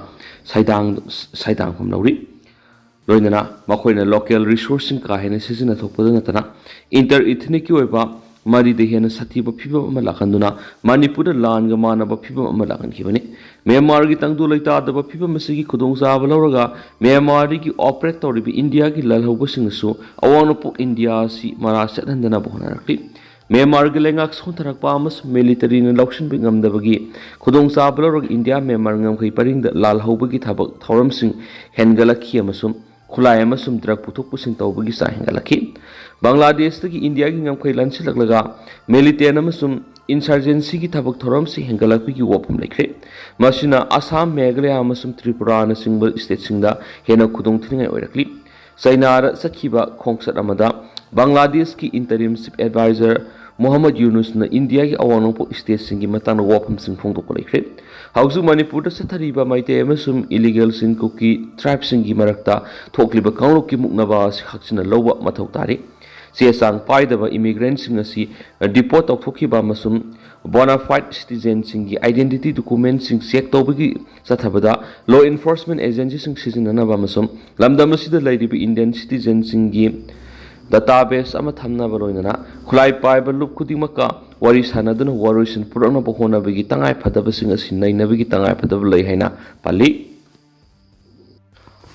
ꯁꯩꯗꯥꯡ-, ꯁꯩꯗꯥꯡꯐꯝ ꯂꯧꯔꯤ꯫ ꯂꯣꯏꯅꯅ ꯃꯈꯣꯏꯅ local resourceꯁꯤꯡ ꯀꯥ ꯍꯦꯟꯅ ꯁꯤꯖꯤꯟꯅꯊꯣꯛꯄꯗ ꯅꯠꯇꯅ inter-ethnicꯀꯤ ꯑꯣꯏꯕ ꯃꯔꯤꯗ ꯍꯦꯟꯅ ꯁꯥꯊꯤꯕ ꯐꯤꯕꯝ ꯑꯃ ꯂꯥꯛꯍꯟꯗꯨꯅ ꯃꯅꯤꯄꯨꯔꯗ ꯂꯥꯟꯒ ꯃꯥꯟꯅꯕ ꯐꯤꯕꯝ ꯑꯃ ꯂꯥꯛꯍꯟꯈꯤꯕꯅꯤ꯫ ꯃ꯭ꯌꯥꯟꯃꯥꯔꯒꯤ ꯇꯪꯗꯨ ꯂꯩꯇꯥꯗꯕ ꯐꯤꯕꯝ ꯑꯁꯤꯒꯤ ꯈꯨꯗꯣꯡꯆꯥꯕ ꯂꯧꯔꯒ ꯃ꯭ꯌꯥꯟꯃꯥꯔꯗꯒꯤ operate ꯇꯧꯔꯤꯕ ꯏꯟꯗꯤꯌꯥꯒꯤ ꯂꯥꯜꯍꯧꯕꯁꯤꯡꯅꯁꯨ ꯑꯋꯥꯡ ꯅꯣꯡꯄꯣꯛ ꯏꯟꯗꯤꯌꯥ ꯑꯁꯤ ꯃꯔꯥ ꯆꯠꯍꯟꯗꯅꯕ ꯍꯣꯠꯅꯔꯛꯂꯤ꯫ ꯃ꯭ꯌꯥꯟꯃꯥꯔꯒꯤ ꯂꯩꯉꯥꯛ ꯁꯣꯟꯊꯔꯛꯄ ꯑꯃꯁꯨꯡ militaryꯅ ꯂꯧꯁꯤꯟꯕ ꯉꯝꯗꯕꯒꯤ ꯈꯨꯗꯣꯡꯆꯥꯕ ꯂꯧꯔꯒ ꯏꯟꯗꯤꯌꯥ ꯃ꯭ꯌꯥꯟꯃꯥꯔ ꯉꯝꯈꯩ ꯄꯔꯤꯡꯗ ꯂꯥꯜꯍꯧꯕꯒꯤ ꯊꯕꯛ ꯊꯧꯔꯝꯁꯤꯡ ꯍꯦꯟꯒꯠꯂꯛꯈꯤ ꯑꯃꯁꯨꯡ ꯈꯨꯠꯂꯥꯏ ꯑꯃꯁꯨꯡ drug ꯄꯨꯊꯣꯛ ꯄꯨꯁꯤꯟ ꯇꯧꯕꯒꯤ ꯆꯥꯡ ꯍꯦꯟꯒꯠꯂꯛꯈꯤ꯫ ꯕꯪꯒ꯭ꯂꯥꯗꯦꯁꯇꯒꯤ ꯏꯟꯗꯤꯌꯥꯒꯤ ꯉꯝꯈꯩ ꯂꯥꯟꯁꯤꯜꯂꯛꯂꯒ militant ꯑꯃꯁꯨꯡ insurgencyꯒꯤ ꯊꯕꯛ ꯊꯧꯔꯝꯁꯤꯡ ꯍꯦꯟꯒꯠꯂꯛꯄꯒꯤ ꯋꯥꯐꯝ ꯂꯩꯈ꯭ꯔꯦ꯫ ꯃꯁꯤꯅ ꯑꯁꯥꯝ, ꯃꯦꯘꯥꯂꯌꯥ ꯑꯃꯁꯨꯡ ꯇ꯭ꯔꯤꯄꯨꯔꯥꯅꯆꯤꯡꯕ stateꯁꯤꯡꯗ ꯍꯦꯟꯅ ꯈꯨꯗꯣꯡꯊꯤꯅꯤꯡꯉꯥꯏ ꯑꯣꯏꯔꯛꯂꯤ꯫ ꯆꯩꯅꯥꯗ ꯆꯠꯈꯤꯕ ꯈꯣꯡꯆꯠ ꯑꯃꯗ ꯕꯪꯒ꯭ꯂꯥꯗꯦꯁꯀꯤ interim chief advisor ꯃꯣꯍꯝꯃꯗ ꯌꯨꯅꯨꯁꯅ ꯏꯟꯗꯤꯌꯥꯒꯤ ꯑꯋꯥꯡ ꯅꯣꯡꯄꯣꯛ ꯁ꯭ꯇꯦꯠꯁꯤꯡꯒꯤ ꯃꯇꯥꯡꯗ ꯋꯥꯐꯝꯁꯤꯡ ꯐꯣꯡꯗꯣꯛꯄ ꯂꯩꯈ꯭ꯔꯦ꯫ ꯍꯧꯖꯤꯛ ꯃꯅꯤꯄꯨꯔꯗ ꯆꯠꯊꯔꯤꯕ ꯃꯩꯇꯩ ꯑꯃꯁꯨꯡ ꯏꯂꯤꯒꯦꯜꯁꯤꯡ ꯀꯨꯀꯤ ꯇ꯭ꯔꯥꯏꯕꯁꯤꯡꯒꯤ ꯃꯔꯛꯇ ꯊꯣꯛꯂꯤꯕ ꯀꯥꯡꯂꯨꯞꯀꯤ ꯃꯨꯛꯅꯕ ꯑꯁꯤ ꯈꯥꯛꯆꯤꯟꯅ ꯂꯧꯕ ꯃꯊꯧ ꯇꯥꯔꯤ꯫ ꯆꯦ ꯆꯥꯡ ꯄꯥꯏꯗꯕ ꯏꯃꯤꯒ꯭ꯔꯦꯟꯁꯤꯡ ꯑꯁꯤ ꯗꯤꯄꯣꯔꯠ ꯇꯧꯊꯣꯛꯈꯤꯕ ꯑꯃꯁꯨꯡ ꯕꯣꯅꯥꯐꯥꯏꯗ ꯁꯤꯇꯤꯖꯦꯟꯁꯤꯡꯒꯤ ꯑꯥꯏꯗꯦꯟꯇꯤꯇꯤ ꯗꯣꯀꯨꯃꯦꯟꯁꯤꯡ ꯆꯦꯛ ꯇꯧꯕꯒꯤ ꯆꯠꯊꯕꯗ ꯂꯣ ꯏꯟꯐꯣꯔꯁꯃꯦꯟ ꯑꯦꯖꯦꯟꯁꯤꯁꯤꯡ ꯁꯤꯖꯤꯟꯅꯅꯕ ꯑꯃꯁꯨꯡ ꯂꯝꯗꯝ ꯑꯁꯤꯗ ꯂꯩꯔꯤꯕ ꯏꯟꯗꯤꯌꯟ ꯁꯤꯇꯤꯖꯦꯟꯁꯤꯡꯒꯤ ꯗꯇꯥꯕꯦꯁ ꯑꯃ ꯊꯝꯅꯕ, ꯂꯣꯏꯅꯅ ꯈꯨꯠꯂꯥꯏ ꯄꯥꯏꯕ ꯂꯨꯞ ꯈꯨꯗꯤꯡꯃꯛꯀ ꯋꯥꯔꯤ ꯁꯥꯟꯅꯗꯨꯅ ꯋꯥꯔꯣꯏꯁꯤꯟ ꯄꯨꯔꯛꯅꯕ ꯍꯣꯠꯅꯕꯒꯤ ꯇꯉꯥꯏꯐꯗꯕꯁꯤꯡ ꯑꯁꯤ ꯅꯩꯅꯕꯒꯤ ꯇꯉꯥꯏꯐꯗꯕ ꯂꯩ ꯍꯥꯏꯅ ꯄꯜꯂꯤ꯫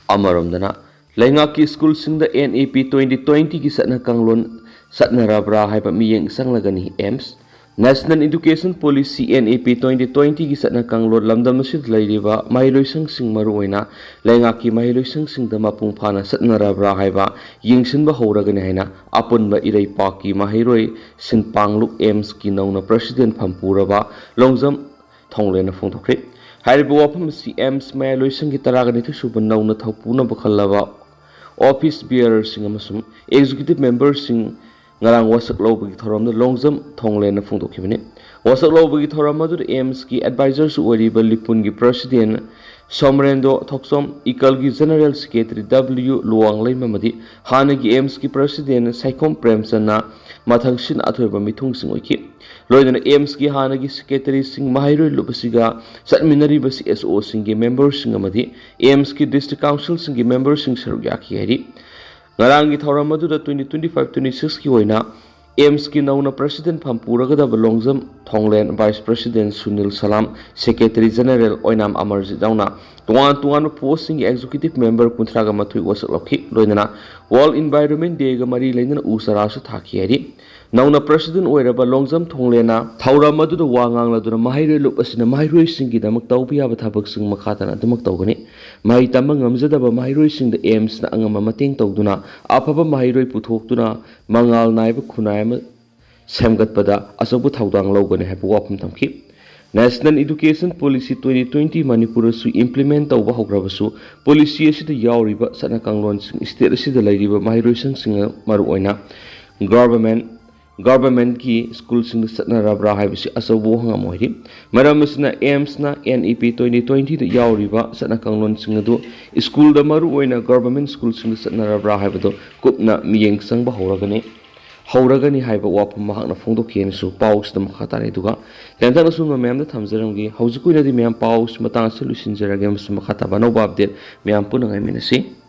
ꯑꯃꯔꯣꯝꯗꯅ, ꯂꯩꯉꯥꯛꯀꯤ ꯁ꯭ꯀꯨꯜꯁꯤꯡꯗ NEP twenty twenty ꯒꯤ ꯆꯠꯅ ꯀꯥꯡꯂꯣꯟ ꯆꯠꯅꯔꯕ꯭ꯔꯥ ꯍꯥꯏꯕ ꯃꯤꯠꯌꯦꯡ ꯆꯪꯂꯒꯅꯤ꯫ AIMS. National Education Policy, NEP twenty twenty ꯒꯤ ꯆꯠꯅ ꯀꯥꯡꯂꯣꯟ ꯂꯝꯗꯝ ꯑꯁꯤꯗ ꯂꯩꯔꯤꯕ ꯃꯍꯩꯂꯣꯏꯁꯪꯁꯤꯡ, ꯃꯔꯨꯑꯣꯏꯅ ꯂꯩꯉꯥꯛꯀꯤ ꯃꯍꯩꯂꯣꯏꯁꯪꯁꯤꯡꯗ ꯃꯄꯨꯡ ꯐꯥꯅ ꯆꯠꯅꯔꯕ꯭ꯔꯥ ꯍꯥꯏꯕ ꯌꯦꯡꯁꯤꯟꯕ ꯍꯧꯔꯒꯅꯤ ꯍꯥꯏꯅ ꯑꯄꯨꯟꯕ ꯏꯔꯩꯄꯥꯛꯀꯤ ꯃꯍꯩꯔꯣꯏ ꯁꯤꯟꯄꯥꯡꯂꯨꯞ ꯑꯦꯝꯁꯀꯤ ꯅꯧꯅ ꯄ꯭ꯔꯁꯤꯗꯦꯟ ꯐꯝꯄꯨꯔꯕ ꯂꯣꯡꯖꯝ ꯊꯣꯡꯂꯦꯟꯅ ꯐꯣꯡꯗꯣꯛꯈ꯭ꯔꯦ꯫ ꯍꯥꯏꯔꯤꯕ ꯋꯥꯐꯝ ꯑꯁꯤ ꯑꯦꯝꯁ ꯃꯌꯥꯏꯂꯣꯏꯁꯪꯒꯤ ꯇꯔꯥꯒ ꯅꯤꯊꯣꯏ ꯁꯨꯕ ꯅꯧꯅ ꯊꯧꯄꯨꯅꯕ ꯈꯜꯂꯕ ꯑꯣꯐꯤꯁ ꯕꯤꯌꯔꯁꯤꯡ ꯑꯃꯁꯨꯡ ꯑꯦꯛꯖꯤꯀ꯭ꯌꯨꯇꯤꯚ ꯃꯦꯝꯕꯔꯁꯤꯡ ꯉꯔꯥꯡ ꯋꯥꯁꯛ ꯂꯧꯕꯒꯤ ꯊꯧꯔꯝꯗ ꯂꯣꯡꯖꯝ ꯊꯣꯡꯂꯦꯟꯅ ꯐꯣꯡꯗꯣꯛꯈꯤꯕꯅꯤ꯫ ꯋꯥꯁꯛ ꯂꯧꯕꯒꯤ ꯊꯧꯔꯝ ꯑꯗꯨꯗ ꯑꯦꯝꯁꯀꯤ ꯑꯦꯗꯚꯥꯏꯖꯔꯁꯨ ꯑꯣꯏꯔꯤꯕ ꯂꯤꯄꯨꯟꯒꯤ ꯄ꯭ꯔꯁꯤꯗꯦꯟ ꯁꯣꯃꯔꯦꯟꯗꯣ ꯊꯣꯛꯆꯣꯝ, ꯏꯀꯜꯒꯤ ꯖꯦꯅꯔꯦꯜ ꯁꯦꯀ꯭ꯔꯦꯇꯔꯤ ꯗꯕ꯭ꯂꯤꯌꯨ ꯂꯨꯋꯥꯡꯂꯩꯃ ꯑꯃꯗꯤ ꯍꯥꯟꯅꯒꯤ ꯑꯦꯝꯁꯀꯤ ꯄ꯭ꯔꯁꯤꯗꯦꯟ ꯁꯥꯏꯈꯣꯝ ꯄ꯭ꯔꯦꯝꯆꯟꯗ ꯃꯊꯪꯁꯤꯠ ꯑꯊꯣꯏꯕ ꯃꯤꯊꯨꯡꯁꯤꯡ ꯑꯣꯏꯈꯤ꯫ ꯂꯣꯏꯅꯅ ꯑꯦꯝꯁꯀꯤ ꯍꯥꯟꯅꯒꯤ ꯁꯦꯀ꯭ꯔꯦꯇꯔꯤꯁꯤꯡ, ꯃꯍꯩꯔꯣꯏ ꯂꯨꯞ ꯑꯁꯤꯒ ꯆꯠꯃꯤꯟꯅꯔꯤꯕ CSO ꯁꯤꯡꯒꯤ ꯃꯦꯝꯕꯔꯁꯤꯡ ꯑꯃꯗꯤ ꯑꯦꯝꯁꯀꯤ ꯗꯤꯁꯇ꯭ꯔꯤꯛ ꯀꯥꯎꯟꯁꯤꯜꯁꯤꯡꯒꯤ ꯃꯦꯝꯕꯔꯁꯤꯡ ꯁꯔꯨꯛ ꯌꯥꯈꯤ ꯍꯥꯏꯔꯤ꯫ ꯉꯔꯥꯡꯒꯤ ꯊꯧꯔꯝ ꯑꯗꯨꯗ twenty twenty five twenty six ꯀꯤ ꯑꯣꯏꯅ ꯑꯦꯝꯁꯀꯤ ꯅꯧꯅ ꯄ꯭ꯔꯁꯤꯗꯦꯟ ꯐꯝ ꯄꯨꯔꯒꯗꯕ ꯂꯣꯡꯖꯝ ꯊꯣꯡꯂꯦꯟ, ꯚꯥꯏꯁ ꯄ꯭ꯔꯁꯤꯗꯦꯟ ꯁꯨꯅꯤꯜ ꯁꯂꯥꯝ, ꯁꯦꯀ꯭ꯔꯦꯇꯔꯤ ꯖꯦꯅꯔꯦꯜ ꯑꯣꯏꯅꯥꯝ ꯑꯃꯔꯖꯤꯠ ꯌꯥꯎꯅ ꯇꯣꯉꯥꯟ ꯇꯣꯉꯥꯟꯕ ꯄꯣꯁꯁꯤꯡꯒꯤ ꯑꯦꯛꯖꯤꯀ꯭ꯌꯨꯇꯤꯚ ꯃꯦꯝꯕꯔ ꯀꯨꯟꯊ꯭ꯔꯥꯒ ꯃꯥꯊꯣꯏ ꯋꯥꯁꯛ ꯂꯧꯈꯤ꯫ ꯂꯣꯏꯅꯅ ꯋꯥꯔꯜꯗ ꯏꯟꯚꯥꯏꯔꯣꯟꯃꯦꯟ ꯗꯦꯒ ꯃꯔꯤ ꯂꯩꯅꯅ ꯎ ꯆꯥꯔꯥꯁꯨ ꯊꯥꯈꯤ ꯍꯥꯏꯔꯤ꯫ ꯅꯧꯅ ꯄ꯭ꯔꯁꯤꯗꯦꯟ ꯑꯣꯏꯔꯕ ꯂꯣꯡꯖꯝ ꯊꯣꯡꯂꯦꯟꯅ ꯊꯧꯔꯝ ꯑꯗꯨꯗ ꯋꯥ ꯉꯥꯡꯂꯗꯨꯅ ꯃꯍꯩꯔꯣꯏ ꯂꯨꯞ ꯑꯁꯤꯅ ꯃꯍꯩꯔꯣꯏꯁꯤꯡꯒꯤꯗꯃꯛ ꯇꯧꯕ ꯌꯥꯕ ꯊꯕꯛꯁꯤꯡ ꯃꯈꯥ ꯇꯥꯅ ꯑꯗꯨꯃꯛ ꯇꯧꯒꯅꯤ꯫ ꯃꯍꯩ ꯇꯝꯕ ꯉꯝꯖꯗꯕ ꯃꯍꯩꯔꯣꯏꯁꯤꯡꯗ ꯑꯦꯝꯁꯅ ꯑꯉꯝꯕ ꯃꯇꯦꯡ ꯇꯧꯗꯨꯅ ꯑꯐꯕ ꯃꯍꯩꯔꯣꯏ ꯄꯨꯊꯣꯛꯇꯨꯅ ꯃꯉꯥꯜ ꯅꯥꯏꯕ ꯈꯨꯟꯅꯥꯏ ꯑꯃ ꯁꯦꯝꯒꯠꯄꯗ ꯑꯆꯧꯕ ꯊꯧꯗꯥꯡ ꯂꯧꯒꯅꯤ ꯍꯥꯏꯕ ꯋꯥꯐꯝ ꯊꯝꯈꯤ꯫ National Education Policy twenty twenty ꯃꯅꯤꯄꯨꯔꯗꯁꯨ ꯏꯝꯄ꯭ꯂꯤꯃꯦꯟ ꯇꯧꯕ ꯍꯧꯈ꯭ꯔꯕꯁꯨ, ꯄꯣꯂꯤꯁꯤ ꯑꯁꯤꯗ ꯌꯥꯎꯔꯤꯕ ꯆꯠꯅ ꯀꯥꯡꯂꯣꯟꯁꯤꯡ ꯁ꯭ꯇꯦꯠ ꯑꯁꯤꯗ ꯂꯩꯔꯤꯕ ꯃꯍꯩꯔꯣꯏꯁꯪꯁꯤꯡꯅ, ꯃꯔꯨꯑꯣꯏꯅ ꯒꯚꯔꯟꯃꯦꯟꯠ ꯒꯚꯔꯟꯃꯦꯟꯠꯀꯤ ꯁ꯭ꯀꯨꯜꯁꯤꯡꯗ ꯆꯠꯅꯔꯕ꯭ꯔꯥ ꯍꯥꯏꯕꯁꯤ ꯑꯆꯧꯕ ꯋꯥꯍꯪ ꯑꯃ ꯑꯣꯏꯔꯤ꯫ ꯃꯔꯝ ꯑꯁꯤꯅ ꯑꯦꯝꯁꯅ ꯑꯦꯟ ꯏ ꯄꯤ ꯇ꯭ꯋꯦꯟꯇꯤ ꯇ꯭ꯋꯦꯟꯇꯤꯗ ꯌꯥꯎꯔꯤꯕ ꯆꯠꯅ ꯀꯥꯡꯂꯣꯟꯁꯤꯡ ꯑꯗꯨ ꯁ꯭ꯀꯨꯜꯗ ꯃꯔꯨꯑꯣꯏꯅ ꯒꯚꯔꯟꯃꯦꯟꯠ ꯁ꯭ꯀꯨꯜꯁꯤꯡꯗ ꯆꯠꯅꯔꯕ꯭ꯔꯥ ꯍꯥꯏꯕꯗꯨ ꯀꯨꯞꯅ ꯃꯤꯠꯌꯦꯡ ꯆꯪꯕ ꯍꯧꯔꯒꯅꯤ ꯍꯧꯔꯒꯅꯤ ꯍꯥꯏꯕ ꯋꯥꯐꯝ ꯃꯍꯥꯛꯅ ꯐꯣꯡꯗꯣꯛꯈꯤ ꯍꯥꯏꯅꯁꯨ ꯄꯥꯎꯁꯤꯗ ꯃꯈꯥ ꯇꯥꯔꯤ꯫ ꯑꯗꯨꯒ ꯇꯦꯟꯇꯛꯅ ꯁꯨꯝꯅ ꯃꯌꯥꯝꯗ ꯊꯝꯖꯔꯝꯒꯦ꯫ ꯍꯧꯖꯤꯛꯀꯤ ꯑꯣꯏꯅꯗꯤ ꯃꯌꯥꯝ ꯄꯥꯎꯁꯤ ꯃꯇꯥꯡ ꯑꯁꯤꯗ ꯂꯣꯏꯁꯤꯟꯖꯔꯒꯦ ꯑꯃꯁꯨꯡ ꯃꯈꯥ ꯇꯥꯕ ꯑꯅꯧꯕ ꯑꯞꯗꯦꯠ ꯃꯌꯥꯝ ꯄꯨꯟꯅ ꯉꯥꯏꯃꯤꯟꯅꯁꯤ꯫